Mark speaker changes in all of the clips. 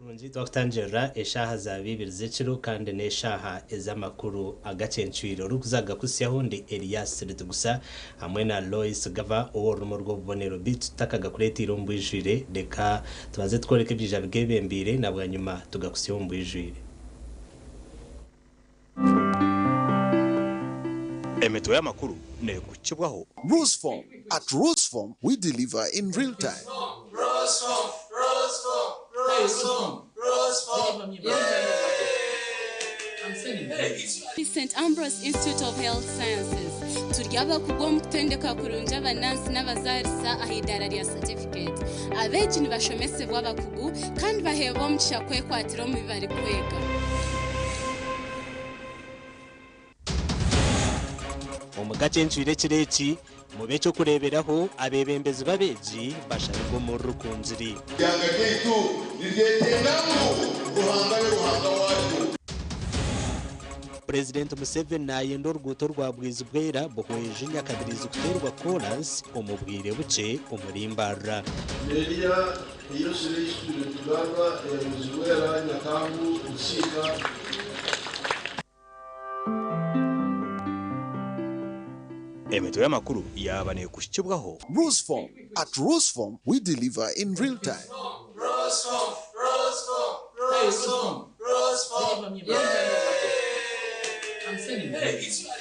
Speaker 1: Kurungi twakutangirira eshaaha za bibiri z'ekiro kandi n'eshaaha ez'amakuru agacencwire. Orikuza kugakuhitsyaho ndi Elias Ritugusa hamwe na Lois Gava ow'orurimi orw'obubonero. Beitu tutakagakureeteire omu bwijwire, reka tubanze tukworeke ebyija bigeebembeire na bwanyima tugakuhitsye omu bwijwire.
Speaker 2: Emitwe y'amakuru neekuhikibwaho.
Speaker 3: Rusform, At Rusform, we deliver in real time.
Speaker 4: St Ambrose Institute of Health Sciences turi abakugu omu kutendeka kurungi abanansi n'abazaarisa aha idaara rya certificate. Abeegi nibashomesibwa abakugu kandi baheebwa omugisha kwekwatira omu bi barikwega.
Speaker 1: Omu kacencwire ekiro eki, mube eky'okureeberaho abeebembezi b'abeegi bashabirwe omuri Rukungiri.
Speaker 5: Eihanga ryaitu niryetenga ngu Ruhanga abe Ruhanga waaryo.
Speaker 1: Purezidenti Museveni nayenda oruguuto rwa Bwizibwera Buhweju Nyakabirizi kuteerwa koransi omu bwire bukye omuri Mbarara.
Speaker 6: Eriya eyosire eisitwire nitugarwa eya Bwizibwera Nyakangu Busiika.
Speaker 2: Emitwe y'amakuru yaaba neekuhikibwaho.
Speaker 3: Rusform, At Rusform, we deliver in real time.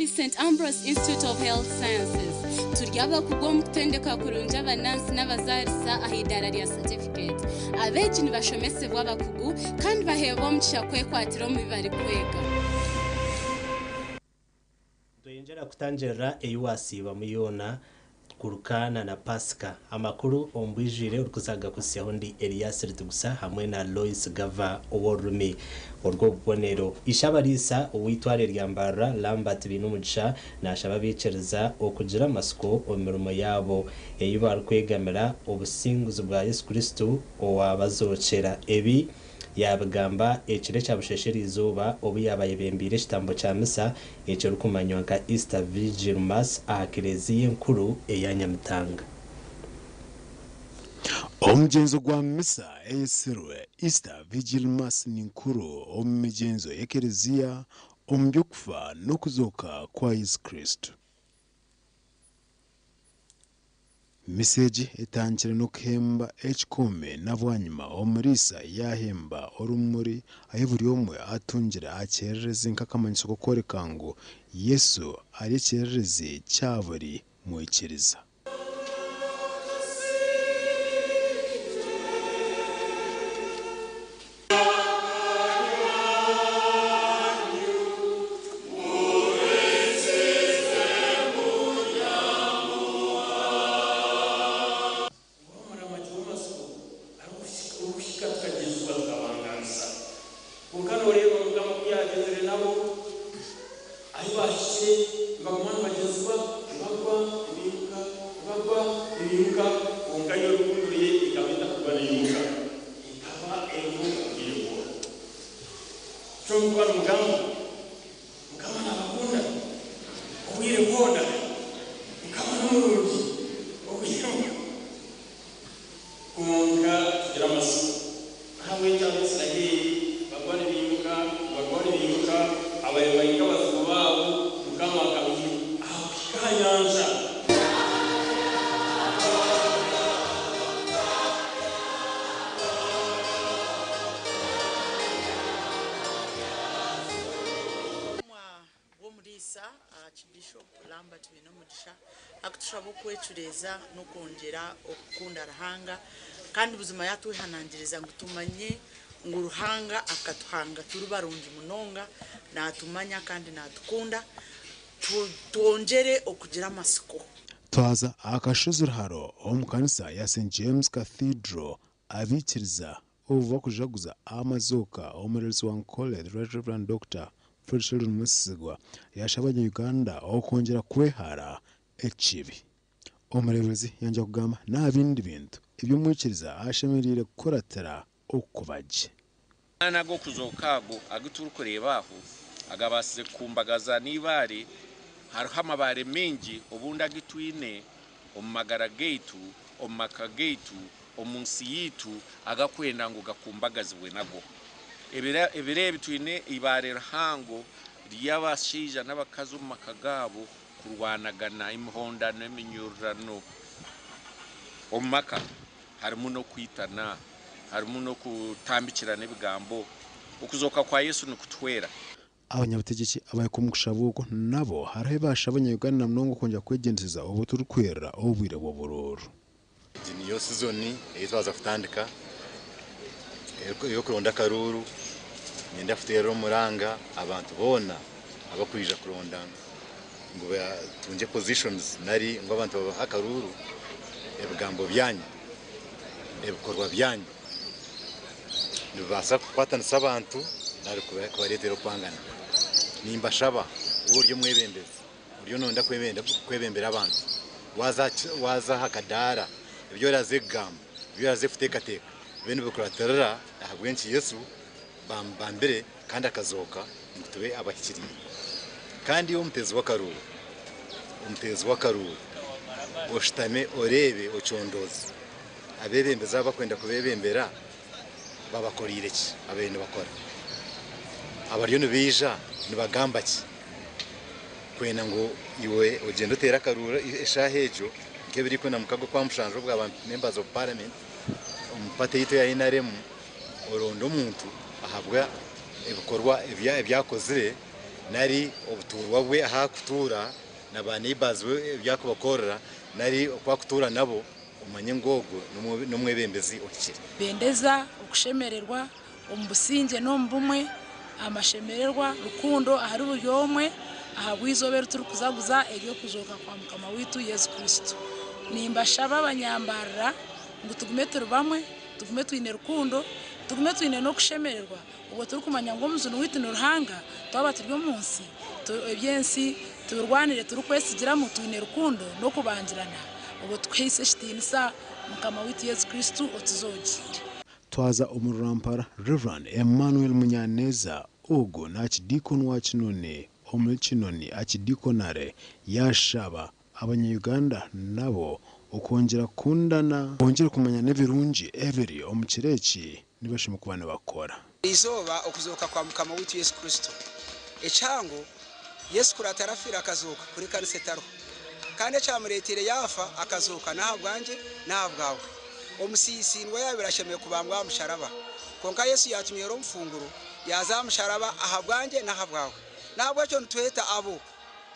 Speaker 4: St Ambrose Institute of Health Sciences turi abakugu omu kutendeka kurungi abanansi n'abazaarisa aha idaara rya certificate. Abeegi nibashomesibwa abakugu kandi baheebwa omugisha kwekwatira omu bi barikwega.
Speaker 1: Nitweyongyera kutangirira ei waasiibamu yoona kuruka na Pasika. Amakuru omu bwijwire orikuza kugakuhitsyaho ndi Elias Ritugusa hamwe na Lois Gava ow'orurimi orw'obubonero. Ishe-abariisa ow'eitware rya Mbarara, Lambert Bainomugisha naashaba abaikiriza okugira amatsiko omu mirimo yaabo ei barikwegamira obusinguzi bwa Yesu Kristo owaabazookyera. Ebi yaabigamba ekiro ekya busheesha eriizooba obu yaaba ayebembeire ekitambo kya misa ekirikumanywa nka Easter Vigil Mass aha Klezia enkuru eya Nyamitanga.
Speaker 7: Omugyenzo gwa misa eyetsirwe Easter Vigil Mass ni nkuru omu migyenzo y'ekelezia omu by'okufa n'okuzooka kwa Yesu Kristo. Misa egi etandikire n'okuhemba ekikome na bwanyima omuriisa yaahemba orumuri ahi buri omwe atungire aha kyererezi nk'akamanyiso k'okworeka ngu Yesu ari ekyererezi kya buri mwikiriza.
Speaker 8: Omuramagi w'amatsiko arikuhika tukagyezibwa tukabangaanisa. Kwonka nooreeba Mukama ku yaagyenzire nabo, ahu baahikire nibaguma nibagyezibwa, nibagwa, nibaimuka, nibagwa, nibaimuka, kwonka yo rukundo ye ekaba etarikugwa neimuka. Ekaba eriho obwire bwona. Nikyo ndikuba nimugamba, Mukama naabakunda obwire bwona. Mukama ni murungi obwire bwona. Kwonka tugira amatsiko. N'ahabw'ekyo Abaisraeli bagwa nibaimuka, bagwa nibaimuka, ababaire bari nk'abazigu baabo, Mukama akabaiha aha kuhika aha nyanja.
Speaker 9: Obutumwa bw'omuriisa Aakibiishopu Lambert Bainomugisha arikutushaba okwecureeza n'okwongyera okukunda Ruhanga kandi buzima yaatwehanangiriza ngu tumanye ngu Ruhanga akatuhanga turi barungi munonga, naatumanya kandi naatukunda, twongyere okugira amatsiko.
Speaker 7: Twaza aha kashozi Ruharo omu kanisa ya St James Cathedral abaikiriza obu bakujaguza amazooka, Omurerezi wa Ankole, The Right Rev. Dokita Fred Sheldon Mwesigwa yashaba abanya-Uganda okwongyera kwehara ekibi. Omureeberezi yongyera kugamba n'aha bindi bintu ebi omwikiriza ashemereire kukuratira okuba gye.
Speaker 10: Amaani ag'okuzooka ago agu turikureeba aho agabaasize kukumbagaza n'eibaare, hariho amabaare maingi obundi agu twine omu magara gaitu, omu maka gaitu, omu nsi yaitu agakwenda ngu gakumbagazibwe nago. Ebiro ebi twine eibaare rihango ry'abashaija n'abakazi omu maka gaabo kurwanagana, emihondano, eminyururano omu maka harimu n'okwitana, harimu n'okutambikirana ebigambo. Okuzooka kwa Yesu nikutuhwera.
Speaker 7: Abanyabutegyeki abahika omu kushaba oku nabo hariho ebi bashaba abanya-Uganda na munonga okwongyera kwegyendesereza obu turikwirira obwire bw'oburuuru.
Speaker 11: Egi niyo sizoni ei twaza kutandika ey'okuronda akaruuru. Niinyenda kuteerera omuranga abantu boona abarikwija kuronda ngu batungye positions nari ngu abantu babahe akaruuru, ebigambo byanyu, ebikorwa byanyu nibibaasa kukwatanisa abantu nari kubareetera okwangana. Nimbashaba waaba ori omwebembezi oriyo nooyenda kwebembera abantu, waaza aha kadaara ebi oraaze kugamba, ebi oraaze kuteekateeka bibe nibikuratirira ahabw'enki Yesu baamubambire kandi akazooka ngu tube abahikiriire. Kandi iwe omuteezi w'akaruuru, omuteezi w'akaruuru, oshutame oreebe ocondooze abeebembezi abu barikwenda kubeebembera babakoreire ki ababaire nibakora? Abariyo nibaija nibagamba ki? Kwenda ngu iwe ogyende oteere akaruuru eshaaha egyo nk'ebiri ikumi na mukaga okwamushanju obwa ba members of parliament omu party yaitu eya NRM oronde omuntu ahabwa ebikorwa ebi akozire nari obutuurwa bwe ahu arikutuura na ba neighbours be ebi arikubakorera nari oku arikutuura nabo omanye ngu ogwo n'omwebembezi ohikire.
Speaker 12: Bendeza okushemererwa omu busingye n'omu bumwe, amashemererwa, rukundo ahari buri omwe ahabw'eizooba eri turikuzaguza ery'okuzooka kwa Mukama waitu Yesu Kristo. Nimbashaba abanyambarira ngu tugume turi bamwe, tugume twine rukundo, tugume twine n'okushemererwa obwo turikumanya ngu omujuni waitu ni Ruhanga, twaba turi omu nsi eby'ensi tubirwanire turikwesigiramu twine rukundo n'okubangirana obwo tukuhaisa ekitiinisa Mukama waitu Yesu Kristo otuzoogiire.
Speaker 7: Twaza omu rurampara, Rev. Emmanuel Munyaneza, ogu n'Archdeacon wa Kinoni omuri Kinoni Archdeaconary yaashaba abanya-Uganda nabo okwongyera kukundana, bongyere kumanya n'ebirungi ebiri omu kiro eki nibashemereire kuba nibakora.
Speaker 13: Eizooba okuzooka kwa Mukama waitu Yesu Kristo. Ekihango, Yesu kuri atarafiire akazooka, kuri ekanisa etariho. Kandi ekyamureeteire yaafa akazooka n'ahabwangye n'ahabwawe. Omusiisi niwe yaabaire ashemereire kubambwa aha musharaba. Kwonka Yesu yaatunywera omufunguro, yaaza aha musharaba ahabwangye n'ahabwawe. N'ahabw'ekyo nitweta abo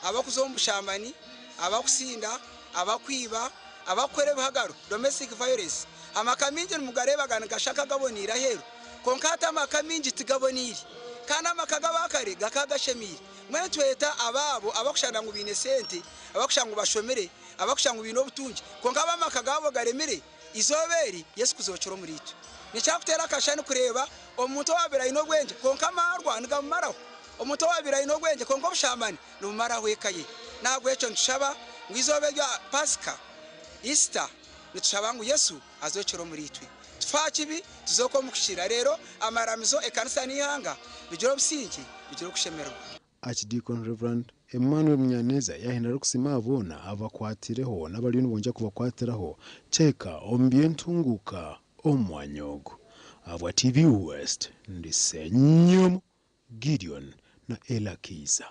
Speaker 13: abarikuza omu bushambani, abarikusinda, abarikwiba, abarikukora ebihagaro, domestic violence. Amaka maingi nimugareeba ga nigashusha nk'agaboneire aheeru, kwonka hati amaka maingi tigaboneire. Kandi amaka g'abaakare gakaba gashemeire. Mbwenu nitweta abaabo abarikushanga ngu baine sente, abarikushanga ngu bashomire, abarikushanga ngu baine obutungi, kwonka abu amaka gaabo garemire, eizooba eri Yesu kuzookera omuriitwe. Nikyakuteera akashushani kureeba omuntu owaabaire aine obwengye kwonka amaarwa nigamumaraho, omuntu owaabaire aine obwengye kwonka obushambani nibumaraho eka ye. N'ahabw'ekyo nitushaba ngu eizooba erya Pasika, Easter, nitushaba ngu Yesu azokyere omuriitwe. Tufe aha kibi, tuzooke omu kuhikirira, reero amaramizo, ekanisa n'eihanga bigire obusingye, bigire okushemererwa.
Speaker 7: Archdeacon Rev. Emmanuel Munyaneza yaahenda arikusiima aba boona ababakwatireho n'abariyo nibongyera kubakwatiraho kyahika omu by'entunguuka omu mwanya ogu. Ahabwa TV West, ndi Ssenyomo Gideon na Ellah Kiiza.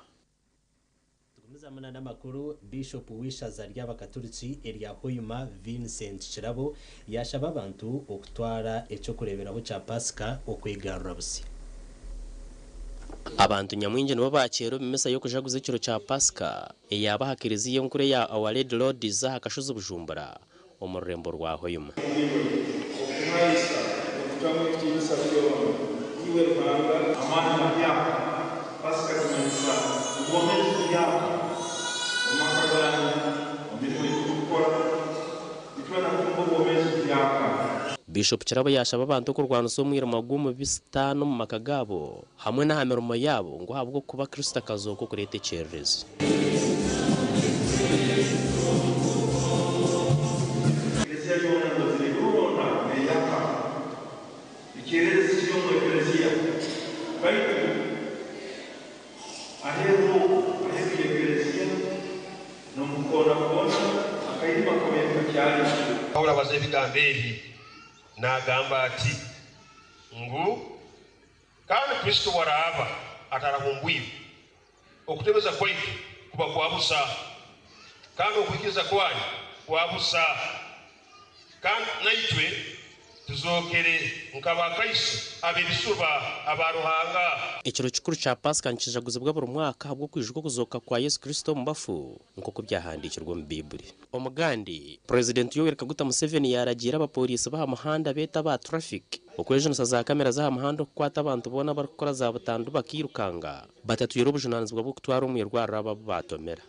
Speaker 1: Tugumizamu na n'amakuru, Biishopu w'eishaza ry'abakaturiki erya Hoima, Vincent Kirabo yaashaba abantu okutwara eky'okureeberaho kya Paasika okwegarura busya.
Speaker 14: Abantu nyamwingi nibo baakyera omu misa y'okujaguza ekiro kya Paasika eyaaba aha kereziya enkuru eya Our Lady Lourdes aha kashozi Bujumbura omu rurembo rwa Hoima.
Speaker 15: Okuhaisa okutamu ekitiinisa kyona, Iwe Ruhanga. Amaani mahyaka, Pasika kimanyisa obwomeezi buhyaka omu maka ganyu, omu mirimo ei turukukora. Itwena kutunga obwomeezi buhyaka.
Speaker 14: Bishop Kirabo yaashaba abantu okurwanisa omwirima gw'omubi sitaane omu maka gaabo hamwe n'aha mirimo yaabo ngu ahabw'okuba Kristo akazooka okureeta ekyererezi.
Speaker 15: Eklezia yoona ndozire yoona neyaka. Ekyererezi kiri omu Eklezia. Baitu aheeru oku, aheeru y'Eklezia, n'omu koona koona, akairima kabaire kakyaliyo.
Speaker 16: Paulo abaza ebigambo ebi. Naagamba ati ngu, Kandi Kristo waraaba atarahumbwirwe, okutebeza kwaitu kuba kwa busa, kandi okwikiriza kwanyu kwa busa. Kandi naitwe tuzookere nk'abakaiso ab'ebisuba aba Ruhanga.
Speaker 14: Ekiro kikuru kya Paasika nikijaguzibwa buri mwaka ahabw'okwijuka okuzooka kwa Yesu Kristo omu bafu nk'oku byahandiikirwe omu Baibuli. Omugandi, Purezidenti Yoweri Kaguta Museveni yaaragiira abapooriisi b'aha muhanda beete aba traffic okwejunisa za kamera z'aha muhanda okukwata abantu boona abarikukora za butandu bakairukanga batatwire obujunaanizibwa bw'okutwara omu irwariro abo abu baatomera.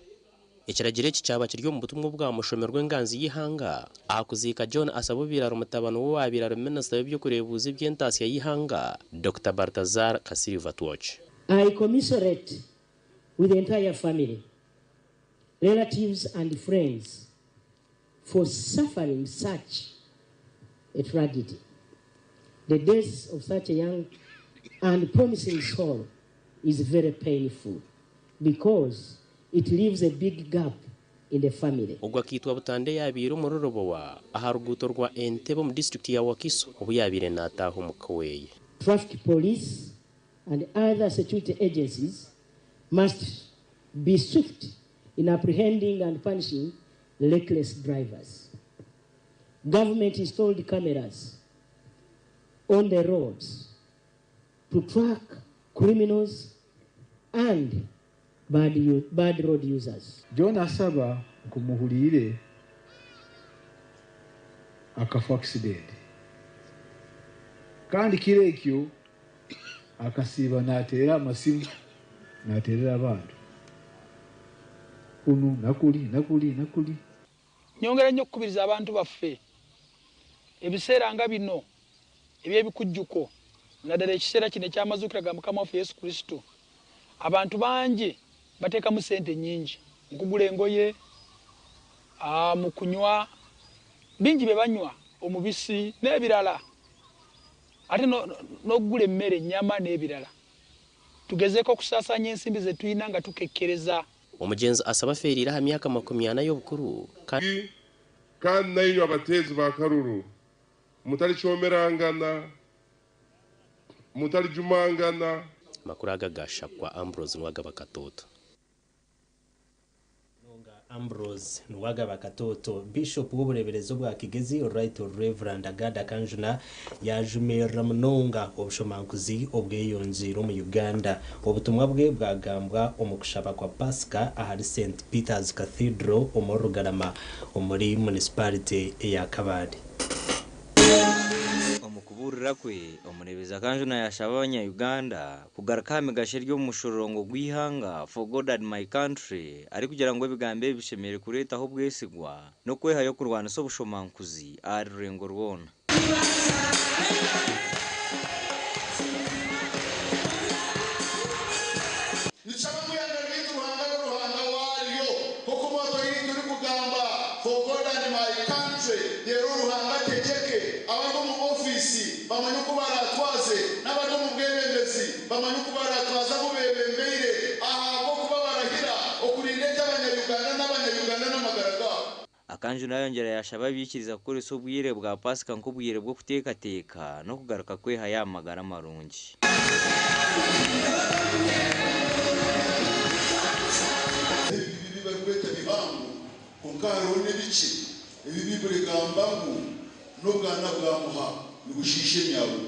Speaker 14: Ekiragiro eki kyaba kiri omu butumwa obwamushomerwe enganzi y'eihanga aha kuziika John Asabubiraro mutabani w'owaabaire ari minisita w'eby'okureebuuza eby'entaasya y'eihanga, Dokita Baltazar Kasirivu Atwoki.
Speaker 17: I commiserate with the entire family, relatives and friends for suffering such a tragedy. The death of such a young and promising soul is very painful because it leaves a big gap in the family.
Speaker 14: Ogwo akaitwa butandu eyaabaire omuri Lubowa aha ruguuto rwa Entebbe omu disiturikiti ya Wakiso obu yaabaire naataaha omu ka oweye.
Speaker 17: Traffic police and other security agencies must be swift in apprehending and punishing reckless drivers. Government installed cameras on the roads to track criminals and bad, bad road users.
Speaker 18: John Asaba nkumuhuriire akafa accident kandi kiro ekyo akasiiba nateera amasimu nateerera abantu kunu nakuli nakuli nakuli.
Speaker 19: Nyongera nnyo okukubiriza abantu baffe ebiseera nga bino eby'ebikujjuko naddala ekiseera kino eky'amazuukira ga Mukama waffe Yesu Kristo, abantu bangi bateekamu ssente nnyingi mu kugula engoye, mu kunywa, bingi bye banywa, omubisi n'ebirala ate n'okugula emmere, ennyama n'ebirala. Tugezeeko okusaasaanya ensimbi ze tulina nga tukekkereza.
Speaker 14: Omugyenzi Asaba afeereire aha myaka 40 y'obukuru kandi.
Speaker 20: Kandi nainywe abateezi ba karuru, mutaricoomerangana, mutarijumangana.
Speaker 14: Amakuru aga gashakwa Ambrose Nuwagaba Katoto.
Speaker 1: Ambrose Nuwagaba Katoto, Bishop w'obureeberezi obwa Kigezi, Right Rev. Agada Kanjuna yaajumirira munonga obushomankuzi obweyongyeire omu Uganda. Obutumwa bwe bwagambwa omu kushaba kwa Pasika ahari St Peter's Cathedral omuri Rugarama omuri Munisiparite eya Kabale.
Speaker 21: Omu kubuurira kwe, Omureeberezi Akanjuna yaashaba abanya-Uganda kugaruka aha migasho eri omu mushororongo gw'eihanga For God and My Country arikugira ngu ebigambo ebi bishemereire kureetaho obwesigwa n'okwehayo kurwanisa obushomankuzi ahari rurengo rwona.
Speaker 5: Nitushaba ngu eihanga ryaitu Ruhanga abe Ruhanga waaryo, nk'oku motto yaitu erikugamba, For God and my country, reero Ruhanga ategyeke, abari omu ofiisi bamanye oku baraatwaze, n'abari omu bwebembezi bamanye oku baraatwaze abu beebembeire, ahabw'okuba barahira okurinda eby'abanya-Uganda n'abanya-Uganda n'amagara gaabo.
Speaker 21: Akanjuna yayongyera yashaba abaikiriza kukoresa obwire bwa Paasika nk'obwire bw'okuteekateeka n'okugaruka kwehayo aha magara marungi.
Speaker 5: Ebibi ebi barikweta bihango, kwonka hariho n'ebikye ebi Baibuli egamba ngu n'obwana bwa muha nibushiisha emyabo.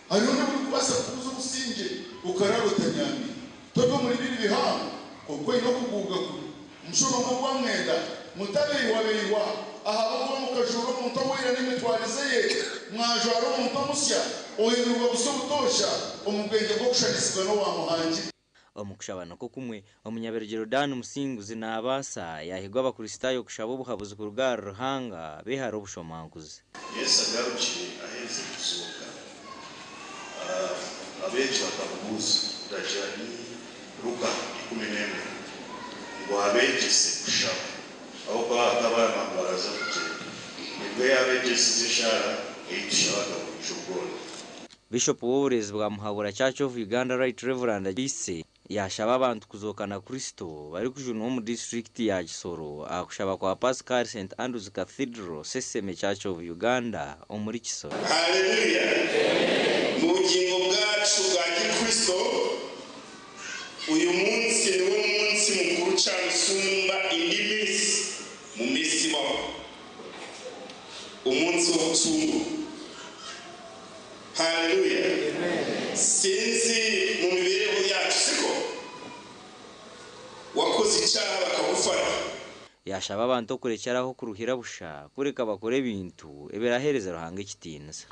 Speaker 5: Hariho n'obu orikubaasa kubuza obusingye okaraara otanyamire. Tori omuri biri bihango, kwonka oine okuguubwa kubi. Omushorongo ogwa mwenda, Mutabeihwabeihwa, ahabw'okuba mukajuura omuntu owaira n'emitwarize ye, mwajwara omuntu omusya, ohindurwa busya obutoosha omu bwengye bw'okushanisibwa n'Owaamuhangire.
Speaker 21: Omu kushaba nikwo kumwe, Omunyabiragiro Dan Musinguzi naabaasa yaahigwa Abakristaayo kushaba obuhabuzi kuruga ahari Ruhanga beehare obushomankuzi.
Speaker 22: Yesu agarukire aherize kuzooka, abeegi bakamubuuza, ndagira ni Luka 11, ngu abeegyese kushaba, ahabw'okuba bakaba baramanya ngu baraza kugyenda. Nibwo yaabeegyesize eshaara ei tushabaga buriijo bwona.
Speaker 21: Bishop w'obureezi bwa Muhabura Church of Uganda Right Rev. Bise. Yashaba abantu kuzooka na Kristo barikujunwa omu disiturikiti ya Kisoro aha kushaba kwa Pasika ahari St Andrews Cathedral Seseme Church of Uganda omuri Kisoro.
Speaker 2: Haleluya! Mu bugingo bwacu bwa gikristo, uyu munsi niwo munsi mukuru cyane usumba indi minsi mu minsi ibaho, umunsi wo gucungurwa. Haleluya! Sinzi mu mibereho yacu siko wakoze icyaha bakagufata.
Speaker 21: Yashaba abantu okurekyeraho kuruhira busha kureka bakore ebintu ebiraheereza Ruhanga ekitiinisa.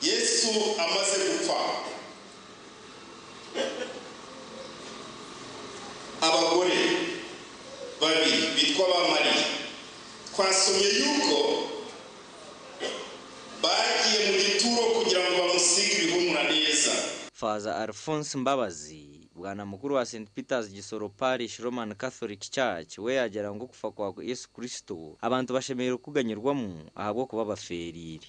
Speaker 2: Yesu amaze gupfa, abagore babiri bitwa ba Mariya, twasomye yuko bagiye mu gituro kugira ngo bamusige ibihumura neza.
Speaker 21: Faaza Alphonse Mbabazi, Bwana mukuru wa St Peters Gisoro Parish Roman Catholic Church we yaagira ngu okufa kwa Yesu Kristo abantu bashemereire kukuganyirwamu ahabw'okuba bafeeriire.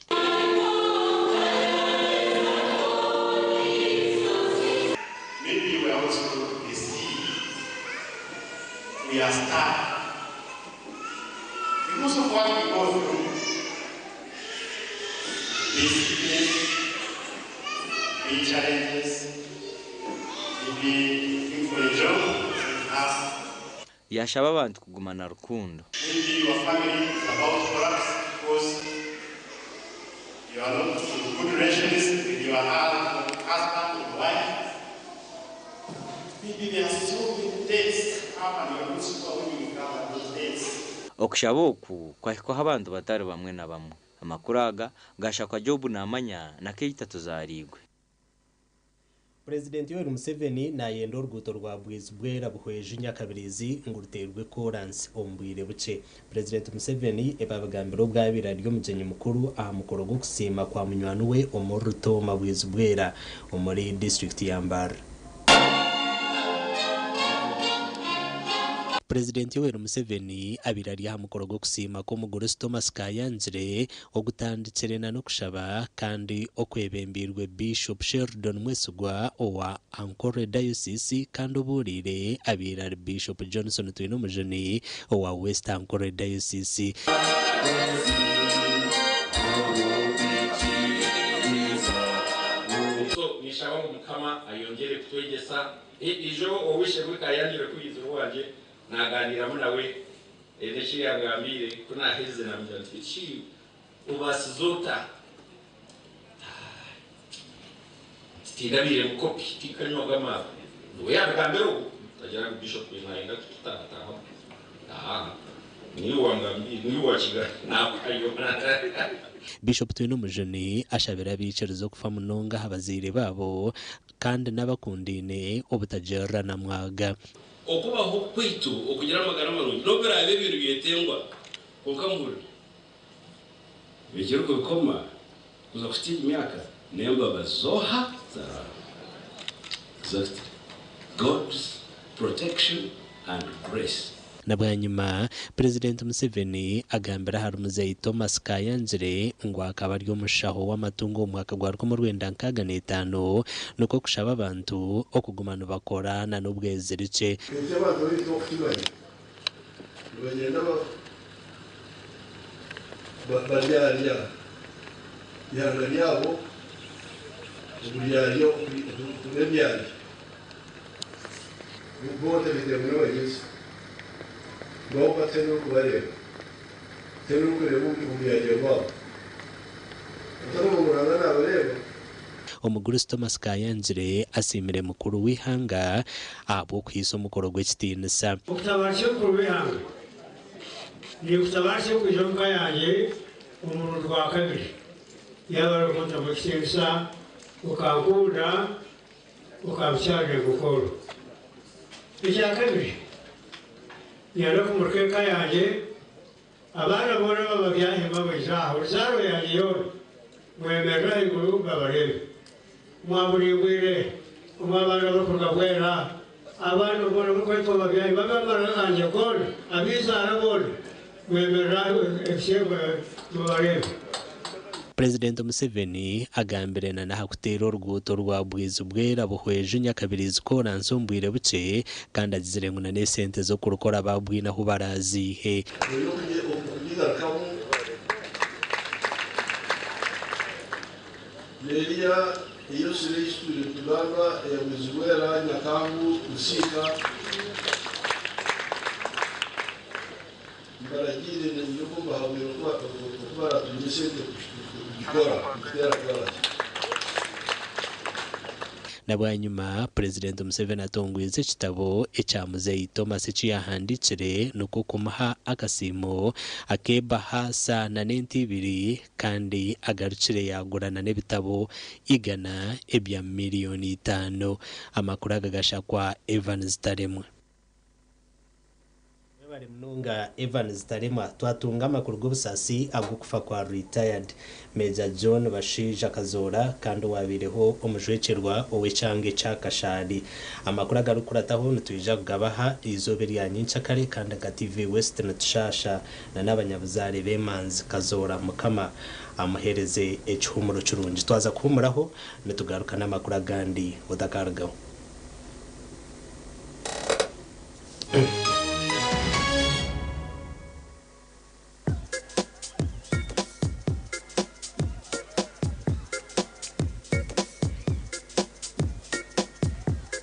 Speaker 6: Maybe we are also a seed. We are stuck. Because of what we go through, the sickness, the challenges, maybe looking for a job, it's us.
Speaker 21: Yashaba abantu kuguma na rukundo.
Speaker 6: Maybe your family is about to collapse because you are not in good relations with your husband or wife. Maybe there are so many debts up and you are not sure when you will cover those debts.
Speaker 21: Okushaba oku kwahikwaho abantu batari bamwe na bamwe. Amakuru aga gashakwa Job Namanya na Keita Tuzariigwe.
Speaker 1: Purezidenti Yoweri Museveni nayenda oruguuto rwa Bwizibwera Buhweju Nyakabirizi ngu ruteerwe koransi omu bwire bukye. Purezidenti Museveni ebi abigambire obu abaire ari omugyenyi mukuru aha mukoro gw'okusiima kwa munywani we omuri Rutooma Bwizibwera omuri disiturikiti ya Mbarara. Purezidenti Yoweri Museveni abaire ari aha mukoro gw'okusiima kw'omugurusi Thomas Kayangire ogutandikire na n'okushaba kandi okwebembeirwe Bishop Sheldon Mwesigwa owa Ankole Diocese kandi obuuriire abaire ari Bishop Johnson Twinomujuni owa West Ankole Diocese.
Speaker 10: So ninshaba ngu Mukama ayongyere kutwegyesa. Ijo ow'eishe-emwe Kayangire ku yaizire owangye naaganiiramu nawe, n'eki yaagambiire ku naaherize naamugira nti, Eki obaasize ota? Tindabaire mukopi, tinkanywaga amaarwa. Niwe yaabigambire ogwo, tagira ngu Bishop naayenda kututaahatahamu. Aa, niiwe wangambiire, niiwe waakigambire, naakayona.
Speaker 1: Bishop Twinomujuni ashabire abaikiriza okufa munonga aha bazaire baabo kandi n'abakundaine obutagirirana mwaga.
Speaker 8: Okubaho kwaitu okugira amagara marungi n'obu biraabe biri nibyetengwa, kwonka muhurire, ekirikubikoma kuza kuhitsya egi myaka n'embabazi z'oha? Za Ruhanga. Exactly. God's protection and grace.
Speaker 1: Na bwanyima, Purezidenti Museveni agambire ahari Muzeeyi Thomas Kayangire ngu akaba ari omushaho w'amatungo omu mwaka gwa 1965 nikwo kushaba abantu okuguma nibakora na n'obwezirikye.
Speaker 23: Eki abantu baitu okukimanya, nibagyenda baryarya eihanga ryabo oburyarya okuba ebyarya. Bo batabiteirwe n'abagyezi, bo bataine orikubareeba, bataine orikureeba oburyarya bwabo. Otari ngu Ruhanga naabareeba.
Speaker 1: Omugurusi Thomas Kayangire asiimire mukuru w'eihanga ahabw'okuhaisa omukoro gw'ekitiinisa.
Speaker 24: Okutabaarisa omukuru w'eihanga Ninkutabaarisa okwija omuka yangye omurundi gwa kabiri. Yaaba orikuntamu ekitiinisa, okankunda, okampitsya aha rurengo nk'oru. Ekya kabiri, niinyenda kumurika eka yangye, abaana boona abababyahima baije aha, oruzaaro yangye yoona, mwemerere ahaiguru babareebe. Mwamuringwire, imwe abaana abarikuruga Bwera, abaana boona abarikwetwa ababyahima ab'amagara gangye goona, ab'izaara boona, mwemerere aha ebishengo mubareebe.
Speaker 1: Purezidenti Museveni agambire na n'aha kuteera oruguuto rwa Bwizibwera Buhweju Nyakabirizi kooransi omu bwire bukye kandi agizire ngu na n'esente z'okurukora baabwine ahu baraaziihe.
Speaker 23: Okugigarukamu n'eriya eyosire ei tutwire nitugamba eya Bwizibwera, Nyakangu, Busiika. Mbaragiire niinyija oku mbahabwire oku baraatungye esente kugikora, kuteera koorasi.
Speaker 1: Na bwanyima, Purezidenti Museveni atongwize ekitabo ekya Muzeeyi Thomas eki yaahandiikire nikwo kumuha akasiimo ak'ebahaasa na n'ente ibiri kandi agarukire yaagura na n'ebitabo igana ebya miriyoni itaano. Amakuru aga gashakwa Evans Taremwa. Mwebare munonga Evans Taremwa. Twatunga amakuru g'obusaasi ag'okufa kwa Retired Major John Bashaija Kazoora kandi owabaireho omujwekyerwa ow'ekyanga ekya Kashari. Amakuru agarikukurataho nitwija kugabaha eizooba erya nyenkyakare kandi nka TV West nitushaasha na n'abanyabuzaare b'emanzi Kazoora Mukama amuheereze ekihuumuro kirungi. Twaza kuhuumuraho nitugaruka n'amakuru agandi otakarugaho.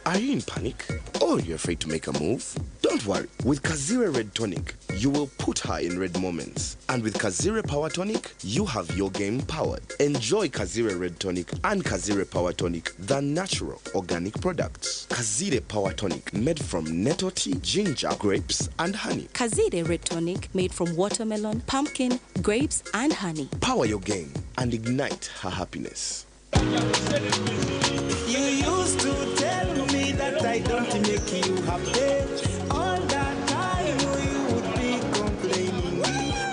Speaker 3: Are you in panic? Or you're afraid to make a move? Don't worry. With Kazire Red Tonic, you will put her in red moments. And with Kazire Power Tonic, you have your game powered. Enjoy Kazire Red Tonic and Kazire Power Tonic, the natural organic products. Kazire Power Tonic, made from nettle tea, ginger, grapes, and honey.
Speaker 4: Kazire Red Tonic made from watermelon, pumpkin, grapes, and honey.
Speaker 3: Power your game and ignite her happiness.
Speaker 9: You used to tell me that I don't make you happy. All that time you would be complaining.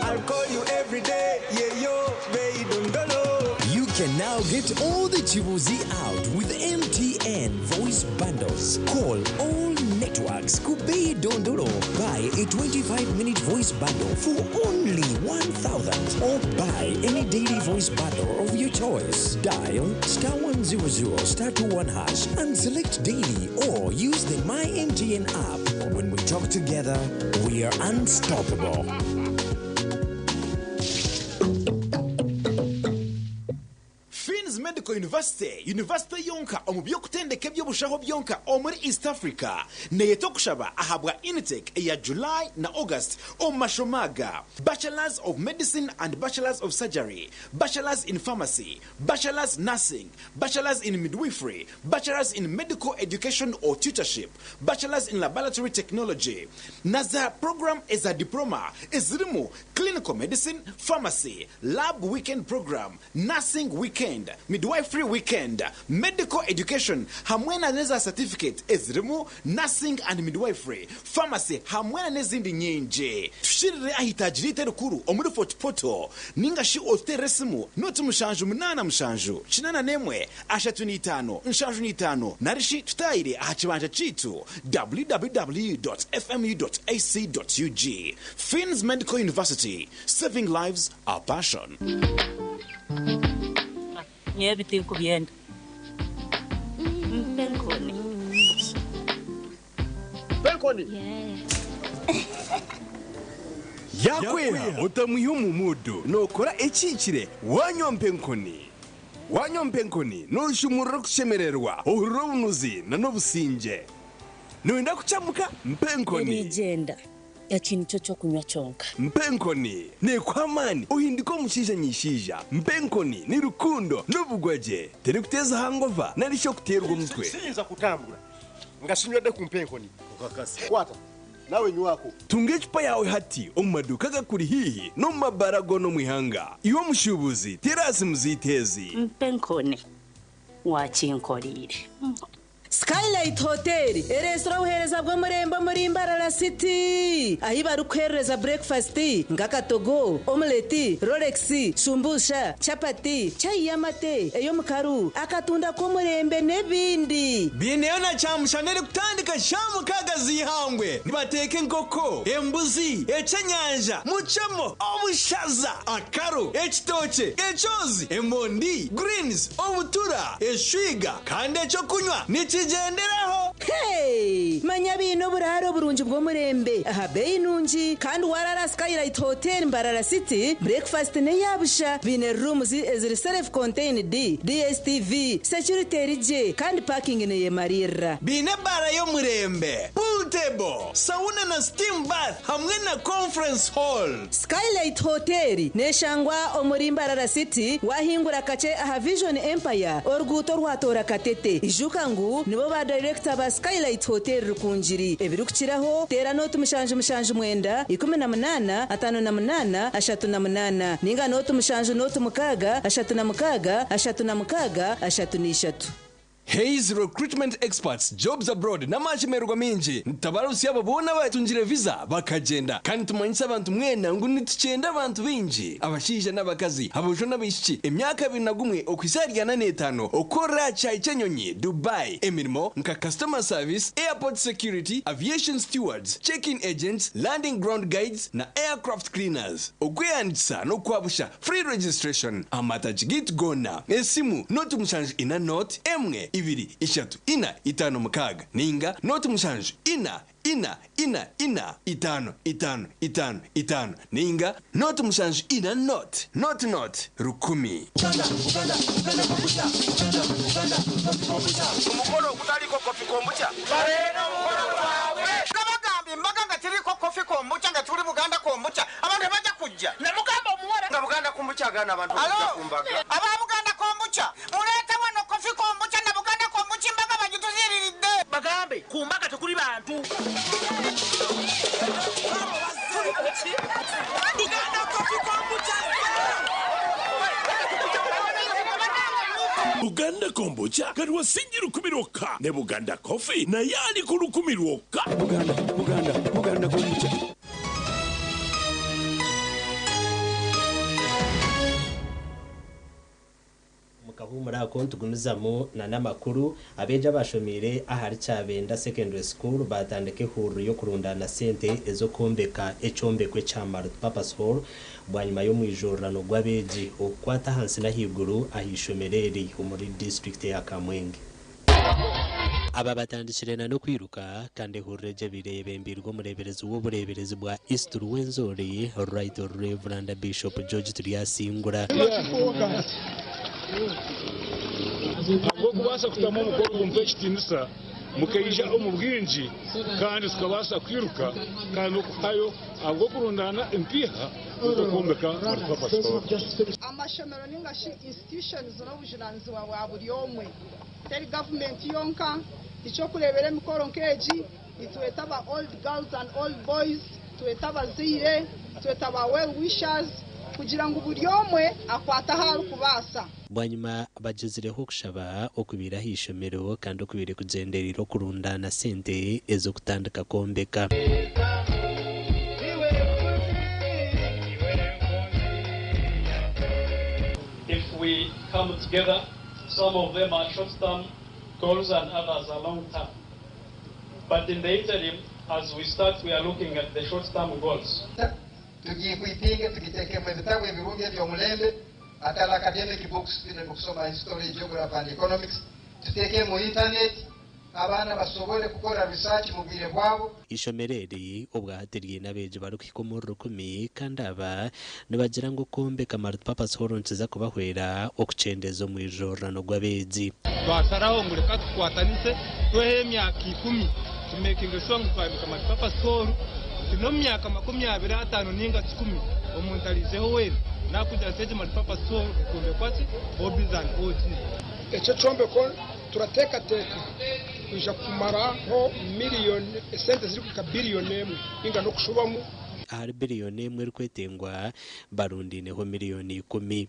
Speaker 9: I'll call you every day, yeah yo, baby, dondolo.
Speaker 11: You can now get all the Chibuzi out with MTN voice bundles. Call all networks Kubei Dondolo. Buy a 25-minute voice bundle for only 1,000 or buy any daily voice bundle of your choice. Dial star 100 star 21 hash and select daily or use the My MTN app. When we talk together, we are unstoppable.
Speaker 25: Finn's Medical University, yunivasite yonka omu by'okutendeka eby'obushaho byonka omuri East Africa, neeyeta okushaba ahabwa intake eya July na August omu mashomo aga, Bachelors of Medicine and Bachelors of Surgery, Bachelors in Pharmacy, Bachelors Nursing, Bachelors in Midwifery, Bachelors in Medical Education or Tutorship, Bachelors in Laboratory Technology na za puroguraamu eza Diploma ezirimu Clinical Medicine, Pharmacy, Lab Weekend Program, Nursing Weekend, Midwifery Weekend, Medical Education hamwe na n'eza satifiketi ezirimu Nursing and Midwifery, Pharmacy hamwe na n'ezindi nyingi. Tushirire aha itaagi ryaitu erikuru omuri Fort Portal ninga shi otuteerere esimu noti 7 8 7 81 35 75 nari shi tutaayire aha kibanja kyaitu www.fmu.ac.ug. Finn's Medical University, Saving lives, our passion.
Speaker 26: Nyowe ebi tinkubyenda. Mpa enkoni.
Speaker 27: Mpa enkoni.
Speaker 3: Yaakweha otamwiha omu muudu, nookora ekihikire waanywa mpa enkoni. Waanywa mpa enkoni, nooshumurura okushemererwa, ohurira obunuzi n'obusingye. Nooyenda kukyamuka? Mpa enkoni.
Speaker 26: Erigyenda. Eki nikyo ky'okunywa kyonka.
Speaker 3: Mpa enkoni neekuha amaani ohinduke omushaija nyishaija. Mpa enkoni ni rukundo n'obugwagye. Terikuteeza hangova nari shi okuteerwa omutwe.
Speaker 27: Siyinza kutambura nga sinywedde ku mpa enkoni. Kwata nawe nywako.
Speaker 3: Tunga ecupa yaawe hati omu maduuka agakuri haihi n'omu mabaara goona omu ihanga. Iwe omushuubuzi, teera aha simu zaitu ezi.
Speaker 26: Mpa enkoni. Waakinkoreire.
Speaker 7: Skylight Hotel ereetsire obuheereza bw'omurembe omuri Mbarara City ahi barikuheerereza breakfast nk'akatogo, omelette, rolex, shumbusha, chapati, chai y'amate, ey'omukaru, akatunda k'omurembe n'ebindi.
Speaker 12: Biineyo na kyamushana erikutandika shaaha mukaaga z'eihangwe. Nibateeka enkoko, embuzi, ekyenyanja, mucemo, obushaza, akaro, ekitookye, ekyozi, emondi, greens, obutura, eshwiga kandi ekyokunywa nikigyenderaho.
Speaker 7: Hey! Manya baine oburaaro burungi bw'omurembe aha beeyi nungi kandi waraara Skylight Hotel Mbarara City, breakfast n'eya busha. Baine rooms eziri self contained, DSTV, security eri gye kandi parking neyemariirira.
Speaker 12: Baine ebaara y'omurembe, pool table, sauna na steam bath hamwe na conference hall.
Speaker 7: Skylight Hotel neshangwa omuri Mbarara City wahingura kakye aha Vision Empire oruguuto orwatoora Katete. Ijuka ngu nibo ba dayirekita ba Skylight Hotel Rukungiri. Ebirikukiraho teera nooti 779 18 58 38 ninga nooti 7 nooti 6 36 36 33.
Speaker 12: Hays Recruitment Experts, Jobs Abroad n'amashemererwa maingi nitutabarutsya abo boona abatungire visa bakagyenda. Kandi nitumanyisa abantu mwena ngu nitukyenda abantu baingi, abashaija n'abakazi, aboojo n'abaishiki, emyaka 21 okuhitsya ahari 45 okukorera aha kishaayi ky'enyonyi, Dubai, emirimo nka Customer Service, Airport Security, Aviation Stewards, Check-in Agents, Landing Ground Guides na Aircraft Cleaners. Okwehandiikisa n'okwabusha, Free registration, Amatagi gaitu goona, esimu, 0 7 4 0 1 2 3 4 5 6 ninga 0 7 4 4 4 4 5 5 5 5 ninga 0 7 4 0 0 0 1000.
Speaker 13: Omukolo ogutaliko kofi kombucha
Speaker 15: Nabagambye embaga nga teriko kofi kombucha nga tuli Buganda kombucha abantu tebajja kujja. Namugamba omuwala
Speaker 13: nga Buganda kombucha agaana abantu
Speaker 15: Alo,
Speaker 13: okujja ku mbaga.
Speaker 15: Aba Buganda kombucha muleete wano kofi kombucha na Buganda kombucha embaga bagituziriridde.
Speaker 16: Bagambe ku mbaga tekuli bantu.
Speaker 15: Buganda kofi kombucha.
Speaker 17: Buganda kombucha kati wasingi 1000 lwokka ne Buganda coffee naye ali ku 1000 lwokka.
Speaker 18: Buganda, Buganda, Buganda kombucha.
Speaker 1: Mukahuumura ako nitugumizamu n'amakuru. Abeegi abashomiire ahari Kyabenda Secondary School batandika ehururu y'okurundaana sente ez'okwombeka ekyombeko ekya Multipurpose Hall bwanyima y'omwijururano gw'abeegi okukwata ahansi n'ahaiguru ah'eishomero eri omuri disiturikiti eya Kamwenge. Aba batandikire n'okwiruka kandi ehururu egi ebaire eyebembeirwe omureeberezi w'obureeberezi bwa East Ruwenzori, Right Rev. Bishop George Turyasingura.
Speaker 28: Ahabw'okubaasa kutamu omukoro ogu mpa ekitiinisa mukaija omu bwingi kandi tukabaasa kwiruka kandi n'okuhayo ahabw'okurundaana empiiha ez'okwombeka Multipurpose Hall.
Speaker 29: Amashomero ninga shi institutions n'obujunanizibwa bwa buri omwe, teri gavumenti yonka. Ekyokureebera emikoro nk'egi nitweta aba old girls and old boys, tweta abazaire, tweta ba well wishers kugira ngu buri omwe akwate ahu arikubaasa.
Speaker 1: Bwanyima bagyezireho okushaba okubaire aha ishomero kandi okubaire kugyendereire okurundaana sente ez'okutandika kwombeka.
Speaker 8: If we come together, some of them are short-term goals and others are long-term. But in the interim, as we start, we are looking at the short-term goals.
Speaker 30: Tugiequipinge tugitekemu ebitabo ebirungi eby'omulembe atali academic books bino ebikusoma history, geography and economics, tutekemu internet abaana basobole kukora research mu bwire bwabo.
Speaker 1: Eishomero eri obwahati riine abeegi barikuhika omuri 1000 kandi aba nibagira ngu okwombeka Multipurpose Hall nikiza kubahwera okukyendeeza omwijururano gw'abeegi.
Speaker 31: Twasharaho ngu reka tukwatanise twehe emyaka 10 tumekinge sure ngu twayombeka Multipurpose Hall nti n'omu myaka 25 ninga 10 omuntu ariijeho weena nakugira ati egi Multipurpose Hall ekombekwa ki OBs and OGs.
Speaker 32: Ekyo kyombeko turateekateeka kwija kumaraho miliyoni esente zirikuhika biliyoni emwe ninga n'okushubamu
Speaker 1: Ahari biriyoni emwe erikwetengwa barundaineho miriyoni ikumi.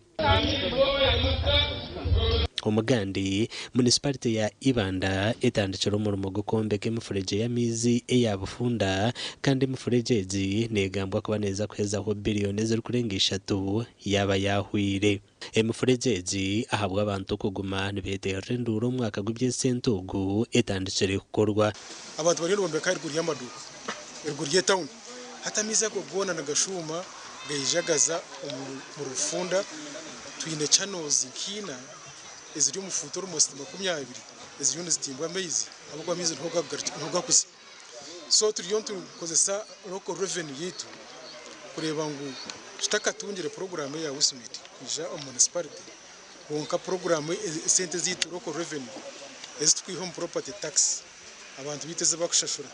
Speaker 1: Omugandi, Munisiparite ya Ibanda etandikire omurimo gw'okwombeka emifuregye y'amaizi eya bufunda kandi emifuregye egi negambwa kuba neeza kuhezaho biriyoni ezirikurenga ishatu yaaba yahwire. Emifuregye egi ahabw'abantu okuguma nibeterera enduuru omwaka gw'eby'esente ogu etandikire kukorwa.
Speaker 2: Abantu bariyo nibombeka ahaiguru y'amaduuka eruguru y'etawuni. Hati amaizi ago goona nigashuuma gaija gaza omu rufunda. Twine channels nk'ina eziri omu fuuti almost 20 eziriyo nizitimbwa amaizi ahabw'okuba amaizi niho gakuza. So turiyo nitukozesa local revenue yaitu kureeba ngu tutakatungire puroguraamu eya WISMED kwija omu municipality kwonka puroguraamu esente zaitu local revenue ezi tukwiha omu property tax abantu baitu ezi bakushashura